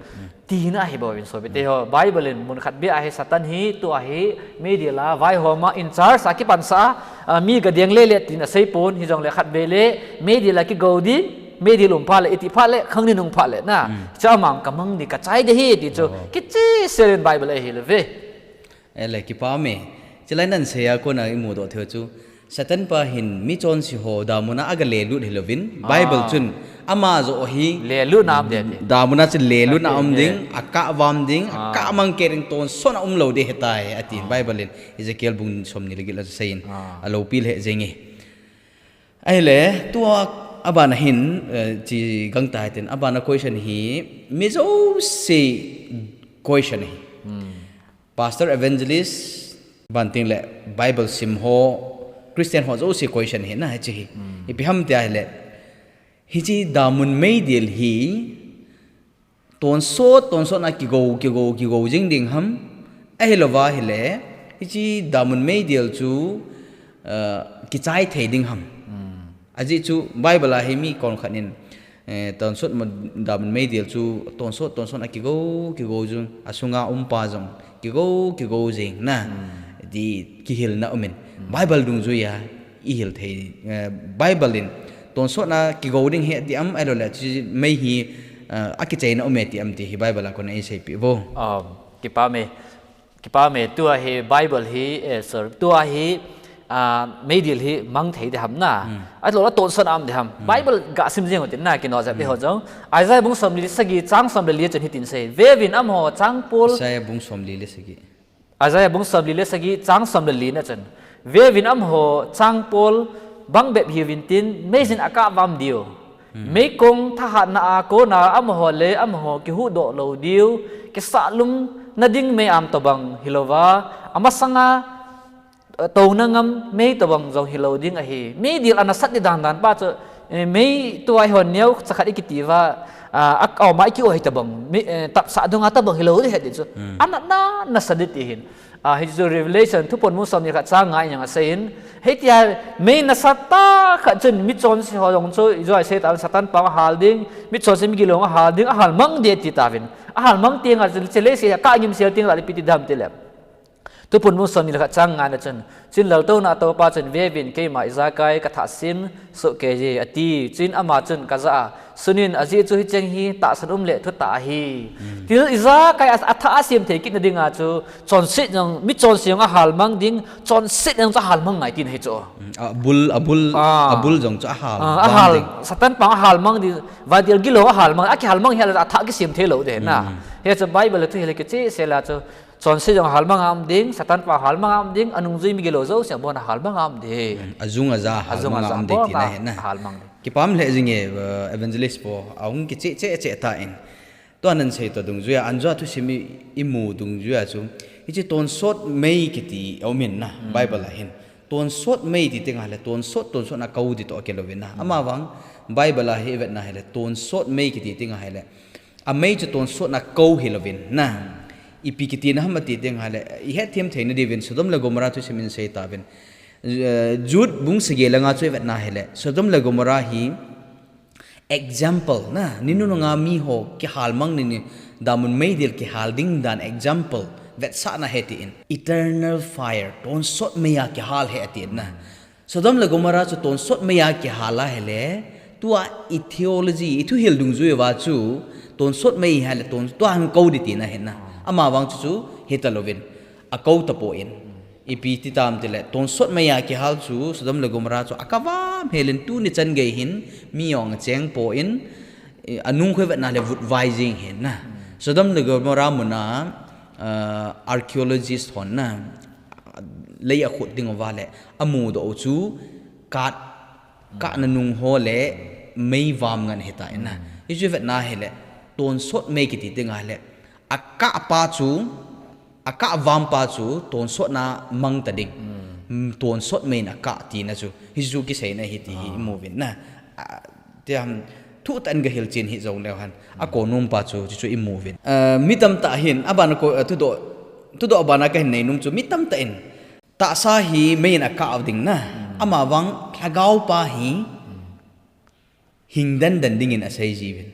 Tina ahi bouvin sopite ho. Bible in mun khat beh a hi Satan hi, tua hi, meidil a vaihom a in charge a kipansa a, ah, mi gadeng lele tin asei pon, hijongle khatvei le, meidil a kigou ding, meidil um phat le, iti phat le, khangnin hung phat le, na. Chu amang kamang di kachai de hi, ti chu, kicheh sel in Bible a ahil uve. Ele, kipah e. Chulai nan sei a kona imudoh thei u chu, Satan pa hin michonse ho damun a agalelut hilouvin, Bible chun ama joh hi, lelut na um de ti. Damun a chun lelut na um ding, akah vam ding, akah mang kei ding, tonsot na um lou de ahitai, atin Bible in, Ezekiel bung somni le get la chu aseiyin, alopi lheh jenge. Ahile, tua abana hin, eh, chi gangtah hitin, abana question hi, mi jouse question hi. Pastor, evangelist, banting le Bible sim ho, Christian ho jouse question hi na hiche hi. Ipi ham tia ahile, hiche damun meidil hi tonsot, tonsot na kigou, kigou, kigou jing ding ham. Ahilouva ahile, hiche damun meidil chu, uh, kichai thei ding ham. Ajeh chu Bible a hi mi konkhat in, eh, tonsot ma, damun meidil chu tonsot, tonsot na kigou, kigou jing, asunga um pa jong kigou, kigou jing na. Ti kihilna umin. Bible dungjuiya ihil thei, eh, Bible in tonsot na kigou ding ahi ti ham, ahilouleh hiche mei hi, eh, akichaina um e ti ham ti hi Bible a kona eiseipeh uvo. Um, kipah e. Kipah e, tua hi Bible hi, eh, sorry, tua hi, ah, meidil hi mang thei de ham na. Ahilouleh tonsot na um de ham. Bible ga sim jeng utin na, kino jep de ho jong. Isaiah bung somli le sagi chang som le li a chun hitin asei. Veuvin amaho chang pol. Isaiah bung somli le sagi. Isaiah bung somli le sagi chang som le li na chun. Veuvin amaho chang pol bang bep hiuvin tin, meijin akah vam diu. Meikong thahatna a kona amaho le amaho kihuhdoh lou diu, kisahlum na ding mei-am tobang hilouva, amasanga, eh, touna ngam mei tobang jong hilou ding ahi. Meidil a nasat di dan dan pa chu, eh, mei tua hi hon neo chakhat ikiti uva, ah, a, auma iki-oi tobang, mei, eh, tapsah dunga tobang hilou di ahi ti chu. Anatna nasat di ti hin. Ah, hichu Revelation, Thuphon bung somni le khat chang nga in jong aseiyin. Hitia mei nasat tah khat chun michonse ho jong chu, ijoi sei tauvin Satan pa ahal ding, michonse migilou ahal ding, ahal mang de ti tauvin. Ahal mang teng a chun, hiche leiset a kah ngim sel teng le ipi ti dam ti le. Thuphon bung somni le khat chang nga na chun. Chuin laltouna a toupa chun, veuvin keima ijakai kathah sim soh kei e, ati. Chuin ama chun kajah a, sunin, ajeh chu hicheng hi tahsan um le thutah ahi. Thil ijakai a, athah a sem thei kitna dinga chu, chonset jong, michonse jong ahal mang ding, chonset jong chu ahal mang ngai tina ahi chu. Abul, abul, abul jong chu ahal mang ding. Satan pa ahal mang ding, vantil gilou ahal mang, akihal mang hi a le athah kisem thei lou de na. Hichu Bible a thu hile kicheh sel a chu, chonset jong ahal mang a um ding, Satan pa ahal mang a um ding, anungjui migilou jouse abon ahal mang a um ding. Ajung aja ahal mang a um ding tina ahi na. Kipah lheh jinge, eh, evangelist po, ahung kicheh cheh cheh tan. Tua nan sei toh dungjuiya, anjoa thusim i, imu dungjuiya chu, hiche tonsot mei kiti aumin na, Bible a hin. Tonsot mei ti teng le, tonsot, tonsot na kou di toh akilouvin na. Amavang, Bible a hi ivet na hile, tonsot mei kiti teng hile, amei chu tonsot na kou hilouvin na. Ipi kitina ham ati ding ahile, ihet them theina diuvin Sodom le Gomorrah thusim in sei tauvin. Eh, Jude bung sagi le nga chu ivet na ahile, Sodom le Gomorrah hi example na, ni nunung a mi ho kihal mang ni, ni damun meidil kihal ding dan example vetsahna ahi tin. Eternal fire, tonsot mei a kihal ahi atin na. Sodom le Gomorrah chu tonsot mei a kihal ahile, tua i theology, i thuhil dungjui uva chu, tonsot mei ahile, ton, tua hung kou ding tina ahi na. Amavang chu chu, hita louvin, akou tapon. Ipi ti tam tile, tonsot mei a kihal chu, Sodom le Gomorrah chu, akah vam helin tuni chan gei hin, mi jong acheng pon, eh, anung khu ivet na le vutvai jing ahi na. Sodom le Gomorrah mun a, ah, archaeologist hon na, lei akhut ding uva le, amudoh u chu, kat, kah na nung ho le, mei vam ngen ahitan na. Hichu ivet na ahile, tonsot mei kiti ding ahile, akah pa chu, akah vam pa chu tonsot na mang ta ding. Mm, tonsot mei in akah tina chu. Hichu kiseina ahi ti hi imu uvin na. Ah, tiam, thutan gahil chen hi jong leu hen. Akou nom pa chu, chu, chu imu uvin. Ah, mi tamtah hin, abana ko, ah, thudoh, thudoh abana kahin nei nom chu, mi tamtah in. Tahsa hi mei in akah ding na. Amavang lhagao pa hi hing dandan dingin asei jiuvin.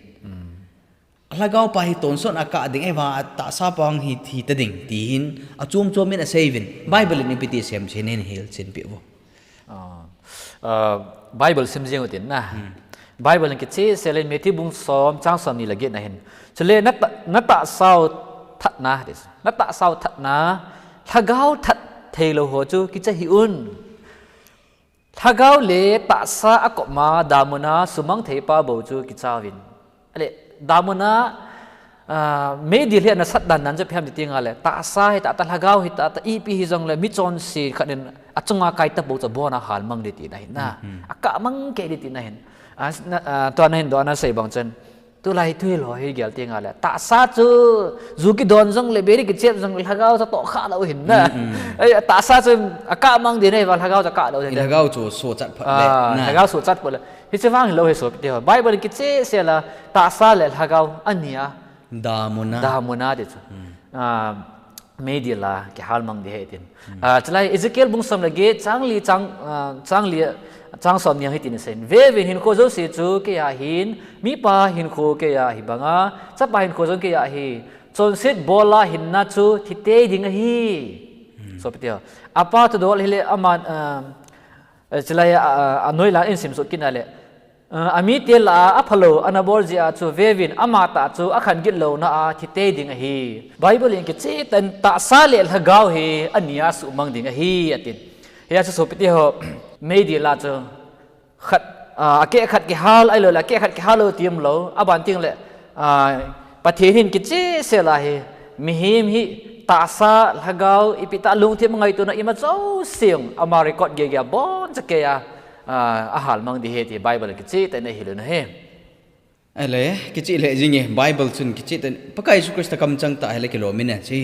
Lhagao pa hi tonsot a akah ding, ahivang tahsa pa hi thi ta ding, ti hin achom chom in asei uvin. Bible in ipi ti semsen in hilchen peh uvo. Ah, ah, Bible sim jing utin na. Bible in kicheh sel in Matthew bung som, chang somni le get na hin. Chule na ta, na tahsa u that na, na tahsa u that na, lhagao that thei lou ho chu kicha hih un. Lhagao le tahsa akop ma damun a sumang thei pa bou chu kicha uvin. Ale, damun a, ah, meidil hi ana sat dan nan chu ipi ham ti ding ahile, tahsa hi tah tah, lhagao hi tah tah, ipi hi jong le mi chonse khat in achunga kai ta bou chu abon a hal mang ding tina ahi na. Akah mang kei ding tina ahi. Ah, na, ah, tua na hin doh na sei bang chen. Tulai thuhil ho hi gel ti ngal le. Tahsa chu, ju kidon jong le, biri kichep jong le, lhagao chu tohkhah lou ahin na. Mm, mm. Ei, tahsa chu akah mang ding ahi, lhagao chu akah lou ahin. Lhagao chu sochat phat le, ah, na. Lhagao sochat phat le. Hiche vang hilou ahi sopite ho. Bible kicheh sel a, tahsa le lhagao ani a. Damun a. Damun a ti chu. Mm. Ah, meidil a kihal mang ding ahi tin. Hmm. Ah, chulai Ezekiel bung som le get, chang li, chang, ah, chang li, chang somni a hitin asei in. Veuvin hinkho jouse chu keiya ahin, mipa hinkho keiya ahi banga, chapa hinkho jong keiya ahi. Chonset bol a hinna chu thi tei ding ahi. Hmm. Sopite ho. Apa thudol hile ama, ah, eh, chulai, ah, ah, anoi la in sim soh kit na le. Ah, amite lah a, aphalou ana bol jeh a chu veuvin, ama tah chu akhan gitlouna a thi tei ding ahi. Bible in kicheh tah in tahsa le lhagao hi ani a sumang ding ahi, atin. Hia chu sopite ho, meidil a chu khat, ah, akeh khat kihal, ahilou le akeh khat kihal lou ti umlou, aban teng le, ah, Pathen hin kicheh sel a hi, mihem hi tahsa, lhagao, ipi tah lungthim ngaitona ima jouse jong ama record geiya aboncha keiya, ah, ahal mang ding ahi ti Bible kicheh tah in ahil u ahi. Ale, kicheh le jing e, Bible chun kicheh tah in, Pakai Jesu Christa kamchang tah ahile kilom in ahi.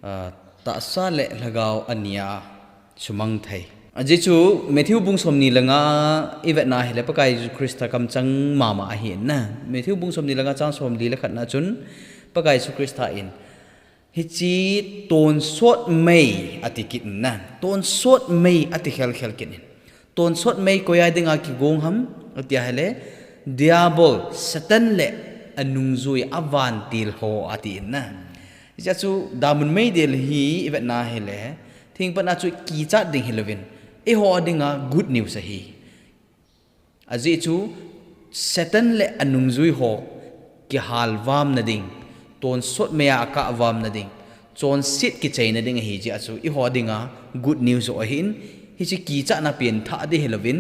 Ah, tahsa le lhagao ani a sumang thei. Ajeh chu Matthew bung somni le nga ivet na ahile Pakai Jesu Christa kamchang mama ahi na. Matthew bung somni le nga chang somli le khat na chun Pakai Jesu Christa in hiche tonsot mei ati kit na. Tonsot mei ati khel khel kit in. Tonsot mei koi a dinga kigong ham ati ahile Diabol, Satan le anungjui avantil ho ati in na. Hiche chu damun meidil hi ivet na ahile, thingpatna chu kichat ding hilouvin, eiho dinga good news ahi. Ajeh chu Satan le anungjui ho kihal vam na ding, tonsot mei a akah vam na ding, chonset kichaina ding ahi jeh a chu eiho dinga good news joh ahin, hiche kichatna pengthah ding hilouvin,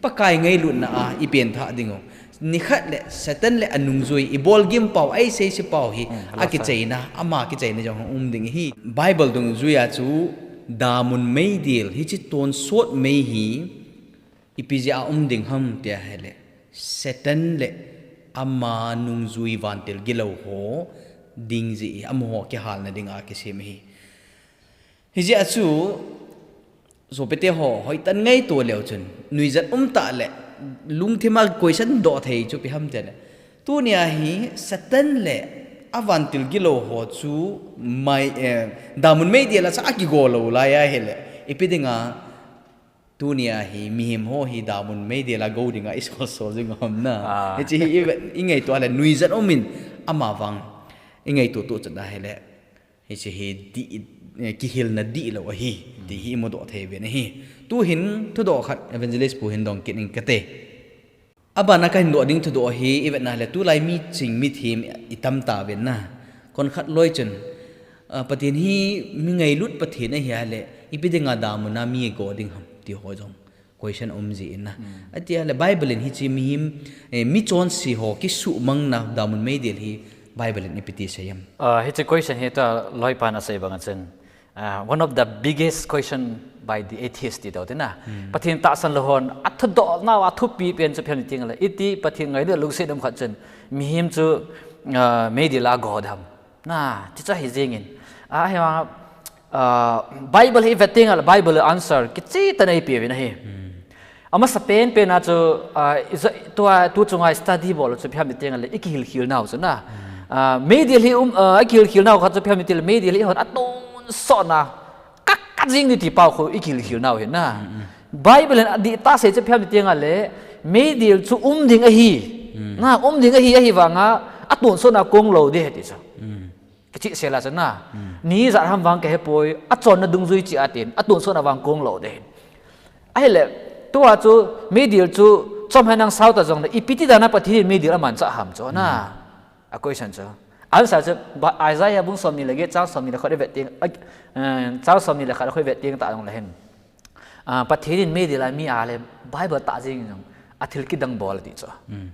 Pakai ngailutna a ipengthah ding u. Nikhat le Satan le anungjui ibol gim pau, aisei se pau hi, hmm, akichaina, ama kichaina jong um ding ahi. Bible dungjui a chu damun meidil, hiche tonsot mei hi, ipi jeh a um ding ham ti ahile, Satan le ama nungjui vantil gilou ho ding jeh hi, amaho kihalna dinga kisem ahi. Hijeh a chu, sopite ho, hoitah in ngaito leu chun, nuijat umtah le, lungthim a question doh thei chu ipi ham tile, tunia hi Satan le Avantil gilou ho chu mai, eh, damun meidil a cha akigo lou lai ahile, ipi dinga tunia hi mihem ho hi damun meidil a go dinga isol sol jing ham na. Ah. Hiche hi i, ingaito a le nuijat um in ama vang ingaito to chan ahile. Hiche hi di, eh, kihilna dihlou ahi, ti hi imudoh thei uvin ahi. Tuhin thudoh khat evangelist pu hin dong kit ing kate. Abana kahin doh ding thudoh hi, ivetna le tulai miching mithem itam tauvin na. Konkhat loi chun, ah, Pathen hi mi ngailut Pathen ahi a le, ipi dinga damun a mi go ding ham, ti ho jong question um ji in na. Hmm. Ati a le Bible in hiche mihem, eh, michonse ho kisuhmang na damun meidil hi Bible in ipi ti asei em? Ah, hiche question hi tua loipan asei bang a chun. Ah, one of the biggest question by the atheist ti tau te na. Hmm. Pathen tahsan lou hon, athudoh nau, athupi pen chu phiam ni ting le. Iti Pathen ngailut lungset um khat chun, mihem chu, ah, meidil a go dam. Na, ti cha hi jing in. Ah, hi ma, ah, Bible hi vetting a le, Bible answer, kicheh tah in eipe uvin ahi. Hmm. Amasa pen pen a chu, ah, ijo, tua, tu chunga study bol chu phiam ni ting le, ikihil khil nau chu na. Hmm. Ah, meidil hi um, ah, ikihil khil nau khat chu phiam ni ting le, meidil hi hon atonsot na, ka, ka jing ni ti pau khu ikihil khil nau hi na. Hmm, hmm. Bible in adih tah sei chu phiam ni ting le, meidil chu um ding ahi. Hmm. Na, um ding ahi, ahivanga, atonsot na kong lou ding ahi ti chu. Hmm. Kicheh sel a chu na. Hmm. Ni ijat ham vang kahe poi, achonna dungjui cheh a tin, atonsot na vang kong lou ding ahi. Ahile, tua chu, meidil chu, chomkhat nang sao ta jong le, ipi ti dan a Pathen in meidil amanchah ham chu na. Hmm. A question chu. Answer chu, ba, Isaiah bung somni le get, chang somni le khat ivet ting, a, eh, chang somni le khat khu ivet ting tah jong le hin. Ah, Pathen in meidil a mi a le, Bible tah jing jong, athil kidang bol ati chu. Hmm.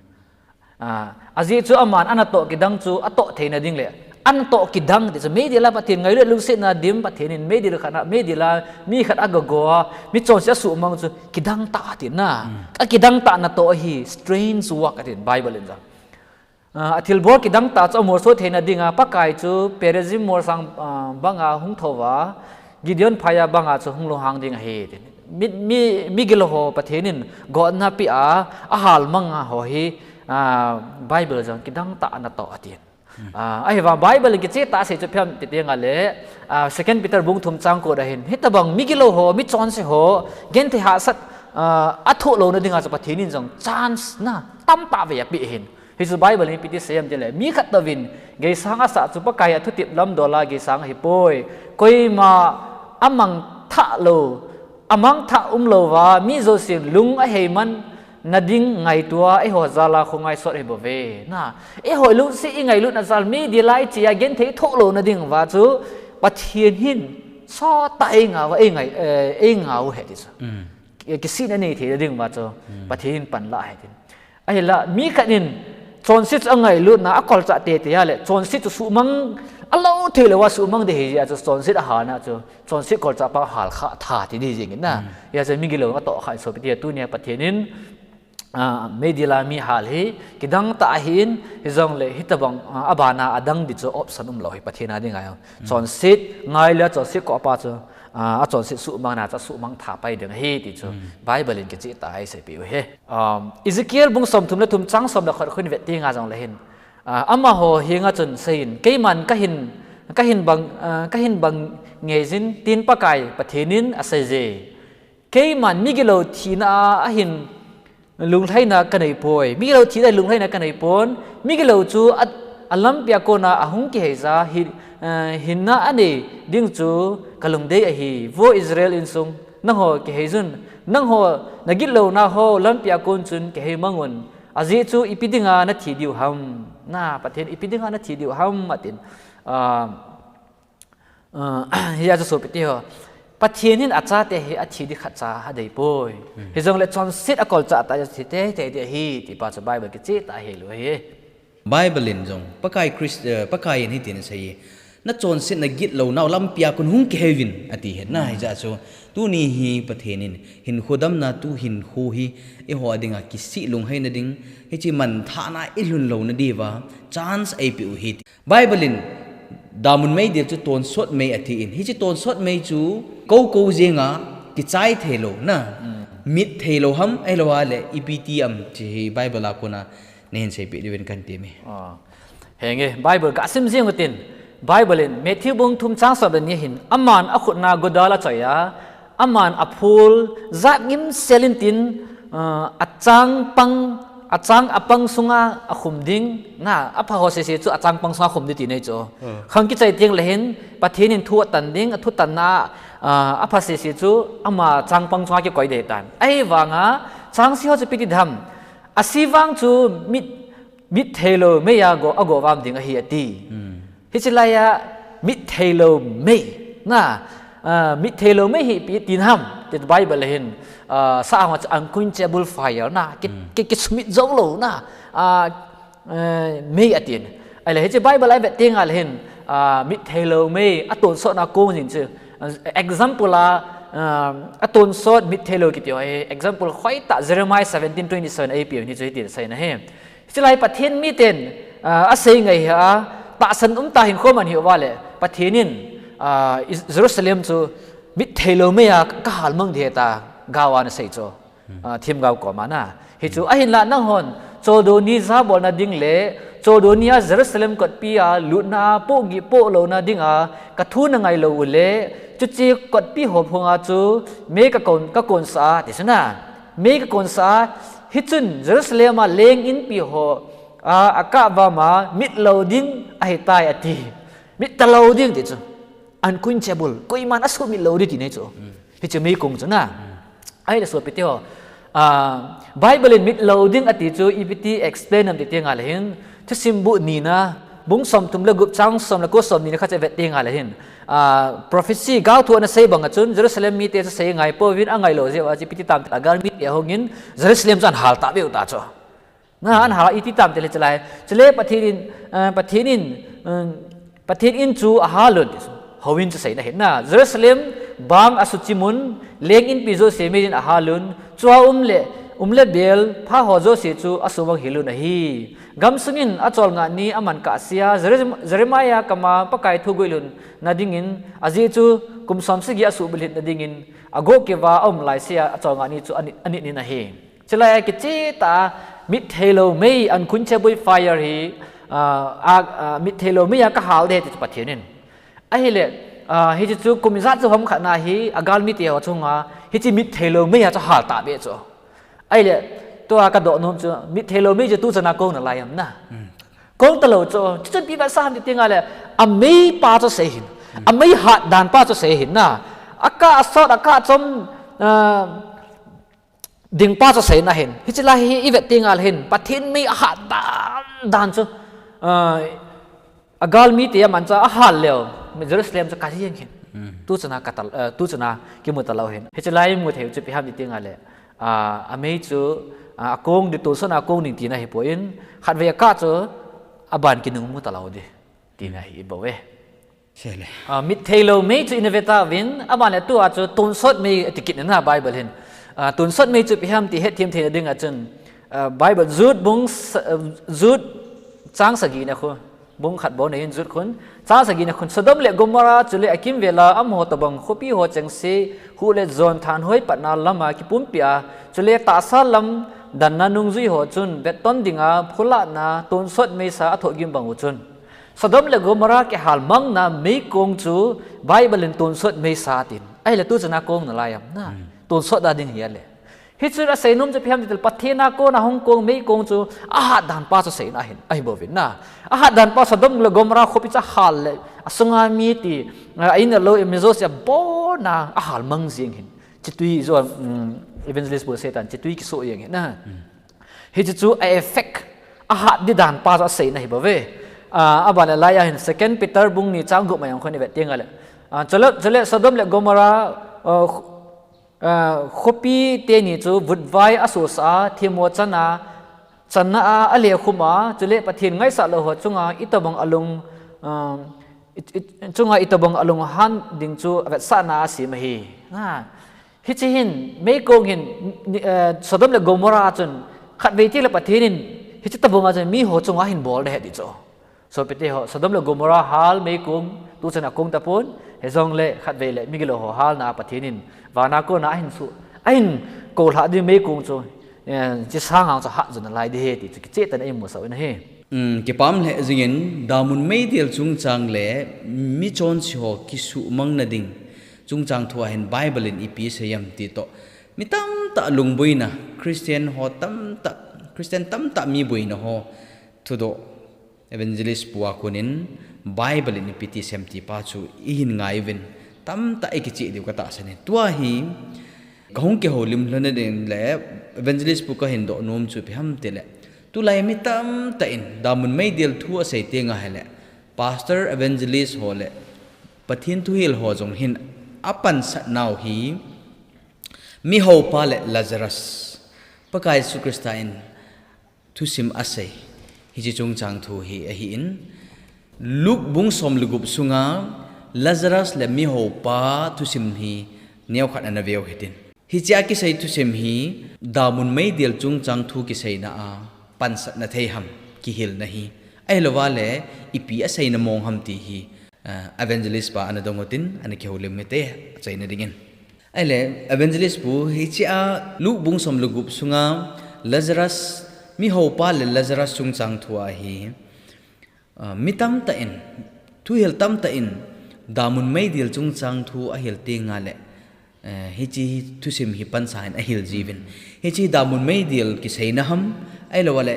Ah, ajeh chu aman anatoh kidang chu atoh theina ding le, anatoh kidang ti chu meidil a Pathen ngailut lungsetna dim Pathen in meidil khat a, meidil a mi khat agago a, michonse asuhmang chu kidang tah ati na. Hmm. Akidang tah natoh hi strange work ati Bible in jong. Ah, athilbol kidang tah chu amolso theina dinga Pakai chu Perazim molsang, ah, banga hung thou va, Gideon phaiya banga chu hung lunghang ding ahi, tin. Mi, mi, migilou ho Pathen in gotna pea, ahal manga ho hi, ah, Bible jong kidang tah natoh atin. Hmm. Ah, ahivang Bible in kicheh tah sei chu phiam ti ting a le, ah, Second Peter bung thum chang ko a hin, hitobang migilou ho, michonse ho, genthei hahsat, ah, athoh louna dinga chu Pathen in jong chance na tamtah vei apeh ahin. Hichu Bible in ipi ti asei em ti le, mi khat touvin geisang asah chu Pakai athutep lamdol a geisang ahipoi. Koima amangthah lou, amangthah umlou va, mi jousen lung aheiman na ding ngaito a, eiho jal a khongai sot ahi bouve. Na, eiho lungset ingailutna jal, meidil a iche a genthei thoh louna ding va chu Pathen hin sot tah a eingah uva, eingai, eh, eingah u ahi ti chu. Mm. Ki, kisihna nei theina ding va chu, mm, Pathen in panla ahi tin. Ahinla, mi khat in chonset chu angailutna, akolchah teitei a le, chonset chu suhmang, alou thei lou a suhmang ding ahi jeh a chu, chonset ahal na chu, chonset kolchah pa hal kha tha ti ding jing in na. Mm. Hijeh a chu migilou atoh kha in sopi te, tunia Pathen in, ah, meidil a mi hal hi, kidang tah ahin, hijongle, hitobang, ah, abana adang ding chu option umlou hi, Pathen a ding ahi. Mm. Chonset, ngai le chonset ko pa chu, ah, achonset suhmang na chu, suhmang tha pai ding ahi ti chu, mm, Bible in kicheh tah a eiseipeh u ahi. Um, Ezekiel bung somthum le thum chang som le khat khu ivet teng a jongle hin, ah, amaho henga chun asei in, keiman kahin, kahin bang, ah, kahin bang ngei jin tin Pakai Pathen in asei je. Keiman migilou thina a ahin lunglhaina kanei poi. Migilou thina a lunglhaina kanei pon. Migilou chu a, alampi a kona ahung kihei ja hi, eh, hinna anei ding chu kalungdei ahi. Vo Israel insung, nangho kihei jun. Nangho nagitlouna ho lampi a kon chun kihei mang un. Ajeh chu ipi dinga nathi diu ham. Na, Pathen ipi dinga nathi diu ham atin. Ah, ah, hijeh a chu sopi te ho. Pathen in achate hi athi ding khatcha adei poi. Hmm. Hijongle chonset akolchah tah a thi teitei ding ahi, ti pa chu Bible kicheh tah a ahil u ahi. Bible in jong, Pakai Christ, eh, Pakai in hitin asei e, nachonset nagitlouna u lampi a kon hung kihei uvin, ati ahi na, hmm, hijeh a chu, tuni hi Pathen in, hinkho damna tu hinkho hi, eiho a dinga kisih lungheina ding, hiche manthahna a ilhun louna diuva, chance eipeh u ahi. Bible in, damun meidil chu tonsot mei ati in, hiche tonsot mei chu, kou kou jenga, kichai thei louna, hmm, mit thei lou ham, ahilou a le, ipi ti ham, hiche hi Bible a kona, nahin seipeh diuvin kahin temme. Ah. Henge, Bible ga sim jing utin, Bible in Matthew bung thum chang som le ni hin, aman akhutna godal achoi a, aman aphul, jat ngimsel in tin, ah, achang pang, achang apang sunga akhum ding, na, apha ho sese chu achang pang sunga khum ding ti nei chu. Hmm. Khang kichai teng le hin, Pathen in thu atan ding, athu tanna, ah, apha sese chu ama chang pang sunga kikoi ding tan. Ahivanga, chang si ho chu ipi ti ding ham. Asi vang chu mit, mit thei lou mei a go, ago vam ding ahi ati. Hmm. Hichi lai a mit thei lou mei. Na, ah, mit thei lou mei hi ipi ti ham. Ti Bible hin, ah, sa ang chu unquenchable fire na. Ki, Hmm. ki, kisumit jou lou na. Ah, eh, mei atin. Ahile hichi Bible a i vet teng le hin, ah, mit thei lou mei atonsot na kong jing chu. Ah, example a, ah, atonsot mit thei lou kiti ho hi. Example hoitah Jeremiah seventeen twenty-seven a ipi ni chu hiti asei na hi. Hichi lai Pathen miten, ah, asei ngai hi a, tahsan um tah hinkho man hi uva le, Pathen in, ah, Is-, Jerusalem chu mit thei lou mei a kahal mang ding ahi tia gao a ana sei chu. Hmm. Ah, themgao koma na. Hichu, hmm, ahinla nanghon, choldo ni jabolna ding le, choldo ni a Jerusalem kotpi a lutna a pohgih poh louna dinga, kathu nangai lou u le, chuche kotpi ho phunga chu, mei kakon, kakonsah a, ti chu na. Mei kakonsah a, hichun Jerusalem a leng inpi ho, a, akah vam a, mit lou ding ahitai ati. Mit talou ding ti chu. Unquenchable. Koiman asumit lou ding ti nei chu. Hmm. Hichu meikong chu na. Hmm. Ahile sopite ho. Ah, Bible in mit lou ding ati chu ipi ti explain ham ti teng le hin. Thusim bu nina. Bung somthum le gup chang som le ko som nina khat chu i vet teng le hin. Ah, prophecy gaothu ana sei bang a chun Jerusalem mite chu sei ngai pouvin angai lou jeh uva chu ipi ti tam tile agal mite ahung in Jerusalem chu ana hal tah beh u ta chu. Na, ana hal iti tam tile hichi lai. Chule Pathen in, eh, Pathen in, eh, Pathen in chu ahal un. Houin chu seina ahi na. Jerusalem bang asuchim un, leng inpi jouse mei in ahal un. Chua um le, um le bel, pha ho jouse chu asumang hil un ahi. Gamsung in acholngah ni aman kahse a, Jere-, Jeremiah kama Pakai thu guilhun na dingin, ajeh chu kum som sagi asuhbulhit na dingin, ago keuva aum laise a, acholngah ni chu anit, anit nin ahi. Chulai a kicheh tah a mit thei lou mei, unquenchable fire hi, ah, ah, ah, mit thei lou mei a kahal ding ahi ti chu Pathen in. Ahile, ah, hiche chu kum ijat chu ham khat na hi, agal mite ho chunga, hiche mit thei lou mei a chu hal tah beh chu. Ahile, tua kadoh nom chu, mit thei lou mei chu tu chana kong nalai ham na. Hmm. Kong talou chu, chuchun ipi vetsah ham ti teng le, amei pa chu sei hin. Hmm. Amei hat dan pa chu sei hin na. Akah asot, akah achom, ah, ding pa chu seina ahin. Hichi lai hi i vet teng le hin, Pathen mei ahat dan dan chu, ah, agal mite aman chu ahal leu, Jerusalem chu kajing hin. Hmm. Tu chana katal, eh, tu chana kimu talou hin. Hichi lai i mu thei u chu ipi ham ti teng le, ah, amei chu, ah, akong ding, tonsot na akong ding tina ahipoi, khatvei akah chu aban kinung mu talou ding tina ahi bou e. Sele. Ah, mit thei lou mei chu i na ve tauvin, aban le tua chu tonsot mei ati kit na Bible hin. Ah, tonsot mei chu ipi ham ti hetthem theina dinga chun, ah, Bible Jude bung sa-, ah, Jude chang sagi na khu, bung khat bou na hin Jude khun, chang sagi na khun, Sodom le Gomorrah chule akimvel a amaho tobang khopi ho chengse, huh le jon thanhoi patna lama kipumpi a, chule tahsa lam danna nungjui ho chun vetton dinga phulahna tonsot meisa athoh gim bang u chun. Sodom le Gomorrah kihal mangna meikong chu Bible in tonsot meisa tin. Ahile tu chana kong nalai ham na. Hmm. Tonsot da ding hi ale. Hichu asei nom chu ipi ham ti tile Pathen a kona hung kong meikong chu ahat dan pa chu seina ahin, ahi bouvin na. Ahat dan pa Sodom le Gomorrah khopi chu ahal le, asunga mi ti, a, a in a lou, a mi jouse abona ahal mang jing hin. Chitui jo, um, evangelist bol setan, chitui kiso jeng hin na. Hmm. Hichu chu a effect, ahat di dan pa chu aseina ahi bouve. Ah, aban le lai a hin Second Peter bung ni chang gup mai jong khun i vet teng le. Ah, chule, chule Sodom le Gomorrah, ah, kho-, ah, khopi teni chu vutvai asosah a, themmo channa, channa a, alekhum a, chule Pathen ngaisah lou ho chunga itobang alung, ah, i, i, chunga itobang alunghan ding chu avetsahna asem ahi. Ha. Hiche hin, meikong hin, ni, eh, Sodom le Gomorrah a chun, khatvei teng le Pathen in, hiche tobang a chun miho chunga ahin bol ding ahi ti chu. Sopite ho, Sodom le Gomorrah hal meikong, tu chana kong tapon, hijongle khatvei le migilou ho halna a Pathen in, vana kona ahin su, ahin koulhah ding meikong chu, eh, hiche sang a chu hat jo nalai ding ahi ti chu, kicheh tah in i musah u ahi. Um, kipah lheh jingin, damun meidil chungchang le michonse ho kisuhmang na ding chungchang thu a hin Bible in ipi asei em ti toh, mi tamtah lungboina, Christian ho tamtah, Christian tamtah mi boina ho thudoh, Evangelist pu a konin Bible in ipi ti asei em ti pa chu ihin ngai uvin, tamtah ikicheh diu katahsan in. Tua hi kahung kihoulim lhon na ding le Evangelist pu kahin doh nom chu ipi ham tile, tulai mi tamtah in damun meidil thu asei teng ahile, pastor, evangelist ho le Pathen thuhil ho jong hin apansat nau hi mihoupa le Lazarus, Pakai Jesu Christa in thusim asei, hiche chungchang thu hi ahin, Luke bung som le gup sunga Lazarus le mihoupa thusim hi neokhat ana veu hitin. Hichea kisei thusim hi damun meidil chungchang thu kiseina a pansatna thei ham, kihilna hi, ahilouva le ipi aseina mong ham ti hi, ah, evangelist pa ana dong utin, ana kihoulim hite, achaina dingin. Ahile, evangelist pu, hichea Luke bung som le gup sunga Lazarus, mihoupa le Lazarus chungchang thu ahi, ah, mi tamtah in, thuhil tamtah in damun meidil chungchang thu ahil teng ahile, eh, hiche thusim hi pansa in ahil jiuvin. Hiche damun meidil kiseina ham, ahilouva le,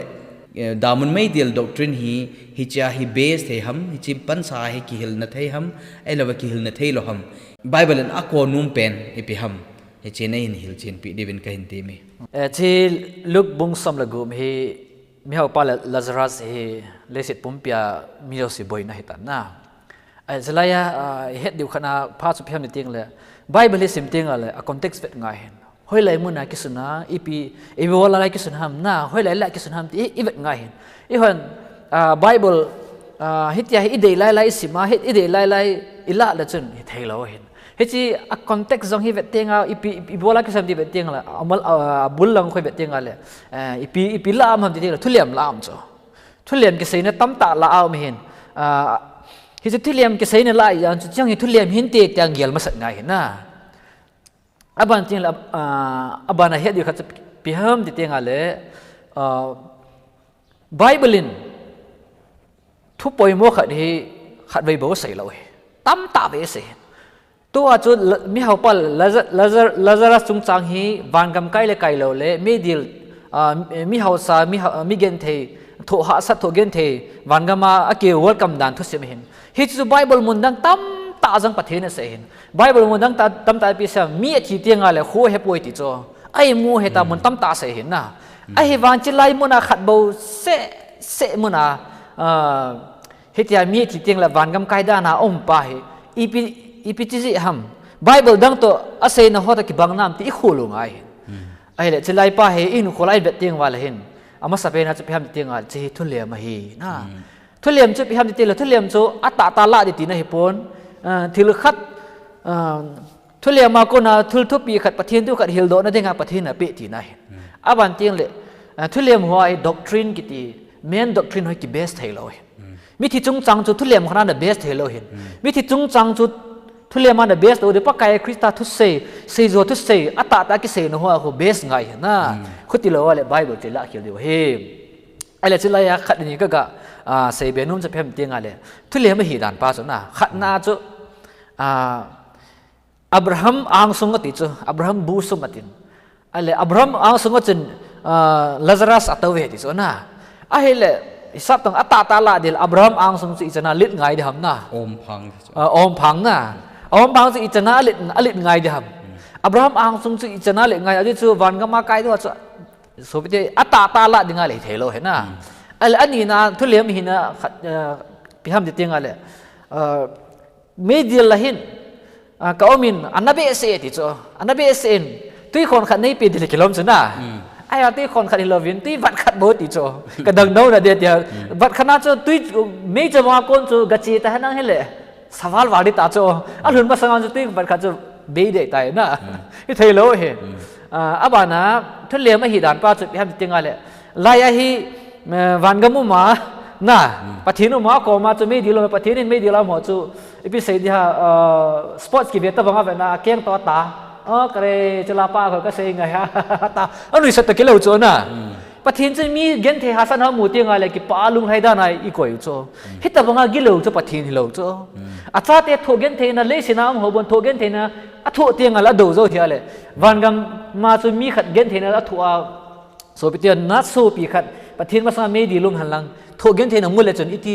eh, damun meidil doctrine hi, hichea hi base thei ham, hiche pansa hi kihilna thei ham, ahilouva kihilna theilou ham, Bible in akou nom pen ipi ham, hiche nahin hilchenpi diuvin kahin temme. Eh, hiche Luke bung som le gup hi mihoupa le Lazarus hi leiset pumpia mi jouse boina ahitan na. Ahile, chulai a, ah, ihet diu khat na pha chu ipi ham ti teng le, Bible hi sim teng le, a context vet ngai hin. Hoilai muna kisun ham, ipi, ipi bola lai kisun ham na, hoilai lai kisun ham ti i, ivet ngai hin. Ihon, ah, Bible, ah, hitia hi idei lai lai isim a, hi idei lai lai ilah le chun hitheilou hin. Hiche a context jong hi vet teng a, ipi, ipi bola kisun ham ti vet teng le, amal, ah, abul lang khu ivet teng le, eh, ipi, ipi lah a um ham ti teng le, thulem lah a um chu. Thulem kiseina tamtah lah a um hin. Ah, hiche thulem kiseina lah a um chu, chang hi thulem hinte tia gel masat ngai hin na. Aban teng le, ah, aban a het diu khat chu ipi ham ti teng le, ah, Bible in thu poimo khat hi khatvei bou asei lou hi. Tamtah vei asei hin. Tua chu la-, mihoupa Laza-, Laza-, Lazarus chungchang hi vangam kai le kai lou le, meidil, ah, mihausa, mi ha-, mi genthei, thoh hahsat thoh genthei, vangam a aki welcome dan thusim ahin. Hichu Bible mun dang tamtah jong Pathen in asei ahin. Bible mun dang ta-, tamtah ipi asei, mi athi teng le kho ahepoi ti chu. Aimu heta mun tamtah asei ahin na. Ahivang chulai muna khat bou seh, seh muna, ah, hitia mi athi teng le vangam kai dan a um pa hi, ipi, ipi ti jeh ham. Bible dang toh aseina ho toh kibang nam ti ikholou ngai hin. Ahile, chulai pa hi ihin kholai vet teng uva le hin, amasapen a chu ipi ham ti teng le, hiche hi thulem ahi na. Thulem chu ipi ham ti teng le, thulem chu atahtah lah ding tina ahipon, ah, thil khat, ah, thulem a kona thil thupi khat, Pathen thu khat hildoh na dinga Pathen in apeh tina ahin. Aban teng le, ah, thulem ho hi doctrine kiti, main doctrine ho hi kibase theilou hin. Mithi chungchang chu thulem khat a ana base theilou hin. Mithi chungchang chu thulem a ana base lou ding, Pakai Christa thusei, seijuh thusei, atahtah kiseina ho a khu base ngai hin na. Khuti lou le Bible chu ilah khel diu ahi. Ahile chulai a khat ni kaga, ah, seibe nom chu ipi ham ti teng le, thulem ahi dan pa chu na. Khatna chu, ah, Abraham angsung ati chu, Abraham bosom atin. Ahile, Abraham angsung a chun, ah, Lazarus atou ve ti chu na. Ahile, hisap teng atahtah lah ding le, Abraham angsung chu ichan a lit ngai ding ham na. Omphang chu. Ah, omphang na. Omphang chu ichan a lit, alit ngai ding ham. Abraham angsung chu ichan a lit ngai, ajeh chu vangam a kai ding chu. Sopite, atahtah lah ding a le hitheilou hin na. Ahile, anina, thulem hina khat, ah, ipi ham ti teng le, ah, meidil a hin, ah, ka um in, ana behseh e ti chu. Ana behseh in, twikhon khat neipe ding le kilom chu na. Ahia twikhon khat hilouvin, twi vat khat bou ti chu. Ka dang nou na ding tia. Vat khat na chu twi, mei chu ma kon chu gache ta henlang hile. Saval val ding ta chu. Alhun masang a chu twi vat khat chu bei ding tai na. Hitheilou hi. Ah, abana, thulem ahi dan pa chu ipi ham ti teng le, lai a hi, eh, vangam um a, na, Pathen um a, koma chu meidil um a, Pathen in meidil a um ho chu, ipi sei ding ham, ah, sports kive tabang a vena, akeng to ta. Oh, kare, chulai pa ko kasei ngai ha, ta. Anuisat ta kilou chu na. Pathen chu mi genthei hahsatna amu teng le kipah a lunglhai dan a ikoi u chu. Hitabanga gilou chu Pathen hilou chu. Achate thoh gentheina, leiset a um ho bon thoh gentheina athoh teng le adou jou hia le, vangam a chu mi khat gentheina athoh a, sopite, na sopi khat Pathen masanga meidil um hen lang, thoh gentheina mu le chun iti,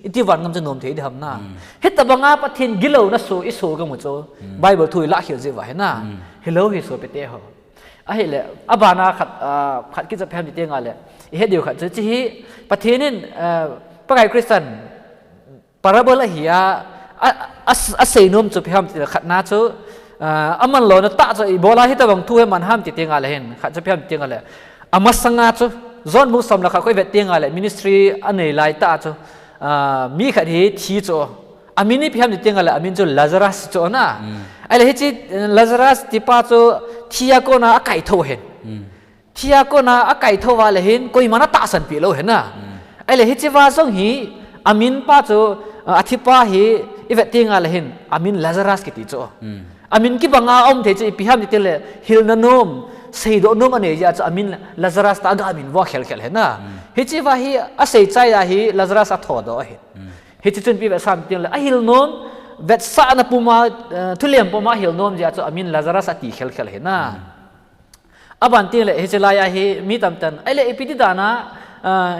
iti vangam chu nom thei ding ham na. Hitabanga Pathen gilouna so, iso gam u chu. Bible thu ilah khel jeh uva hi na. Hilou hi sopite ho. Ahile, abana khat, ah, khat kicha ipi ham ti teng le, ihet diu khat chu, hiche hi Pathen in, ah, Pakai Christian parable ahi a, a, a, asei nom chu ipi ham ti le, khatna chu, ah, aman louna tah chu ibola hitabang thu hi aman ham ti teng le hin, khat chu ipi ham ti teng le, amasanga chu, John bung som le khat khu ivet teng le, ministry anei lai tah chu, ah, mi khat hi thi chu, amin ipi ham ti teng le, amin chu Lazarus chu na. Ahile hiche, eh, Lazarus tipa chu thi a kona akaithou ahin. Thi a kona akaithou uva le hin, koiman atahsan peh lou ahin na. Ahile hiche va jong hi, amin pa chu, ah, athipa hi, ivet teng le hin, amin Lazarus kiti chu. Amin kibanga aum thei chu ipi ham ti teng le, hilna nom, seidoh nom anei jeh a chu amin Lazarus tia aga min vo khel khel ahin na. Hiche va hi asei chai a hi Lazarus athodoh ahin. Hiche chun ipi vetsah ham ti teng le, ahil nom, vetsahna puma, eh, thulem puma ahil nom jeh a chu amin Lazarus ati khel khel ahin na. Aban teng le, hiche lai a hi mi tamtah in, ahile ipi ti dan a, ah,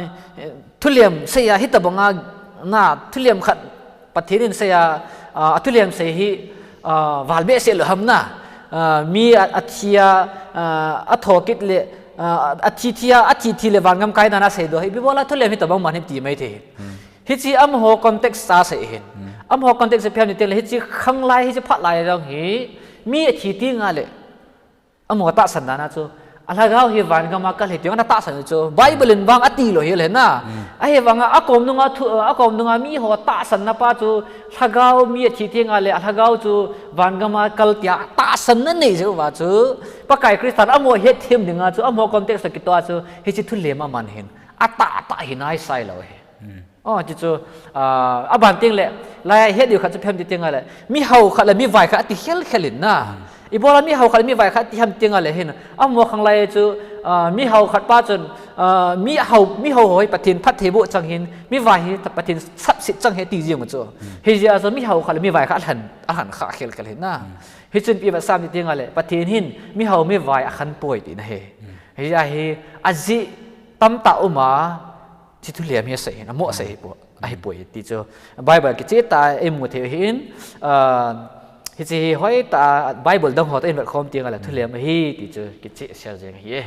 thulem sei a hitabanga na, thulem khat Pathen in sei a, ah, athulem sei hi, ah, val behseh lou ham na. Ah, mi a, athi a, ah, athoh kit le, ah, athi thi a, athi thi le vangam kai dan a seidoh hi, ipi bola thulem hitabang man hi ti mai thei. Hiche amaho context a sei ahin. Amaho context a ipi ham ti teng le, hiche khanglai, hiche phat lai jong hi, mi athi teng le, amaho tahsan dan a chu, alhagao hi vangam a kal ahi ti ana tahsan u chu. Bible in vang ati lou hel ahin na. Ahivanga akom nunga thu, akom nunga miho tahsanna pa chu, lhagao mi athi teng le, alhagao chu vangam a kal tia tahsanna nei jeh uva chu, Pakai Christian amaho hetthem dinga chu, amaho context a kitoh a chu, hiche thulem aman hin, atahtah hi naisai lou ahi. Oh, ti chu, ah, aban teng le, lai a ihet diu khat chu ipi ham ti teng le, mihao khat le mivai khat ati khel khel in na. Ibola mihao khat le mivai khat ati ham ti teng le hin, amaho khanglai chu, ah, mihao khat pa chun, ah, mihao, mihao ho hi Pathen phattheiboh chang ahin, mivai hi Pathen sapset chang ahi ti jeng u chu. Hijeh a chu mihao khat le mivai khat alhan, alhan kha khel khel ahin na. Hichun ipi vetsah ham ti teng le, Pathen hin mihao mivai akhan poi tina ahi. Hijeh a hi, ajeh tamtah um a, hiche thulem hi asei ahin, amo asei ahipoi, ahipoi ti chu Bible kicheh tah a imu thei u ahin, ah, hiche hi hoitah a Bible dang ho toh ihin vetkhom teng le thulem ahi ti chu kicheh sel jeng ahi e.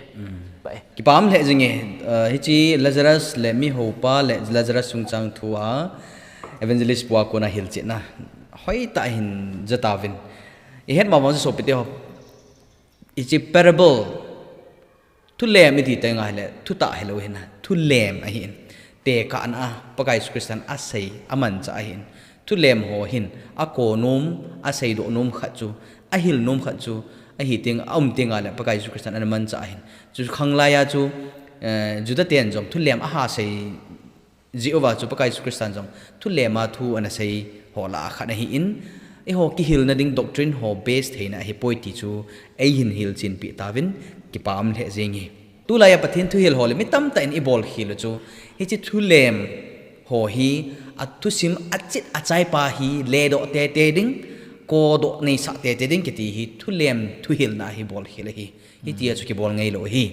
Bye. Kipah lheh jing e, ah, hiche Lazarus le mihaopa le Lazarus chungchang thu a Evangelist pu a kona hilchetna hoitah a hin ja tauvin. Ihet ma vang chu sopite ho, hiche parable, thulem iti teng le, thutah hilou ahin na, thulem ahin. Tekahna a, Pakai Jesu Christan asei, amanchah ahin. Thulem ho hin, akou nom, aseidoh nom khat chu, ahil nom khat chu, ahi teng, aum teng le, Pakai Jesu Christan ana manchah ahin. Chu khanglai a chu, eh, Juda ten jong, thulem aha sei jeh uva chu Pakai Jesu Christan jong thulem a thu ana sei ho lah a khat ahin, eiho kihilna ding doctrine ho base theina ahipoi ti chu eihin hilchen peh tauvin kipah lheh jing e. Tulai a Pathen thuhil ho le mi tamtah in ibol khel u chu hiche thulem ho hi athusim achet achai pa hi ledoh tete ding, kodoh neisah tete ding kiti hi thulem thuhilna a hi bol khel ahi. Hitia chu kibol ngai lou ahi.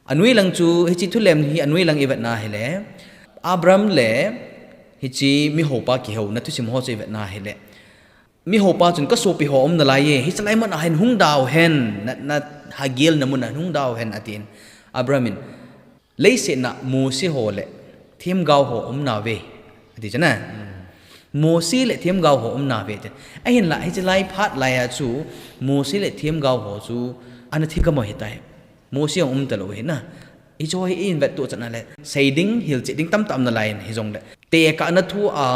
Anoi lang chu, hiche thulem hi anoi lang ivet na hile, Abraham le hiche mihaopa kihouna thusim ho chu ivet na hile, mihaopa chun kasopi ho aum nalai e, hiche lai mun a hin hung dau hen, na, na hagel na mun a hin hung dau hen atin. Abraham in, leiset a Mose ho le themgao ho aum nauve, ati chu na. Mose le themgao ho aum nauve ati. Ahinlah hiche lai phat lai a chu Mose le themgao ho chu ana thi gam u ahitai. Mose jong um talou ahi na. Hiche hi ihin vettoh chan a le, sei ding, hilchet ding tamtah um nalai in hijongle, tekahna thu a,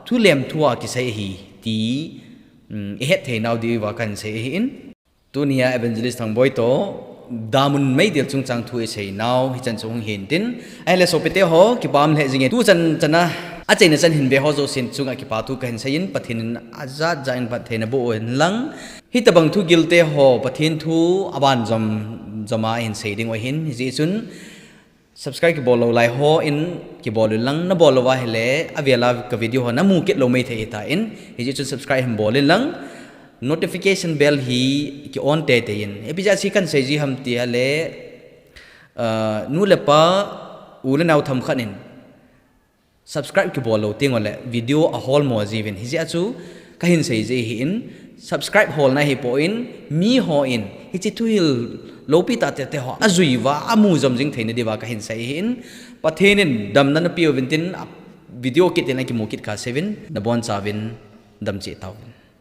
thulem thu a kisei ahi ti, um, ihet thei nau diuva kahin sei ahin. Tunia Evangelist Thangboi toh damun meidil chungchang thu isei nau hichan chu hung hin tin. Ahile sopite ho, kipah lheh jing e. Tuchan chan a, achaina chan hin ve ho jousen chunga kipathu kahin seiyin, Pathen in ajat jat in phattheina boh u hen lang. Hitobang thu gilte ho, Pathen thu aban jom jom a hin sei ding u ahin, hijeh chun, Subscribe kibol lou lai hon kibol un lang, nabol lou va ahile avela ka video ho namu kit lou mai thei ahitan, hijeh chun subscribe hin bol in lang, notification bell hi ki on teitei in. Ipi jeh a chu kahin sei ji ham ti ahile, uh, nu le pa, u le nao themkhat in subscribe kibol lou teng uleh video ahol mo jiuvin, hijeh a chu kahin sei ji ahin, subscribe holna ahipoi, mihon hiche thuhil loupi tah tete ho ajui uva amu jom jing theina diuva kahin sei ahin, Pathen in damna napeh uvin tin, video kit in lang kimu kit kaseiyuvin, nabonchauvin damcheh tauvin.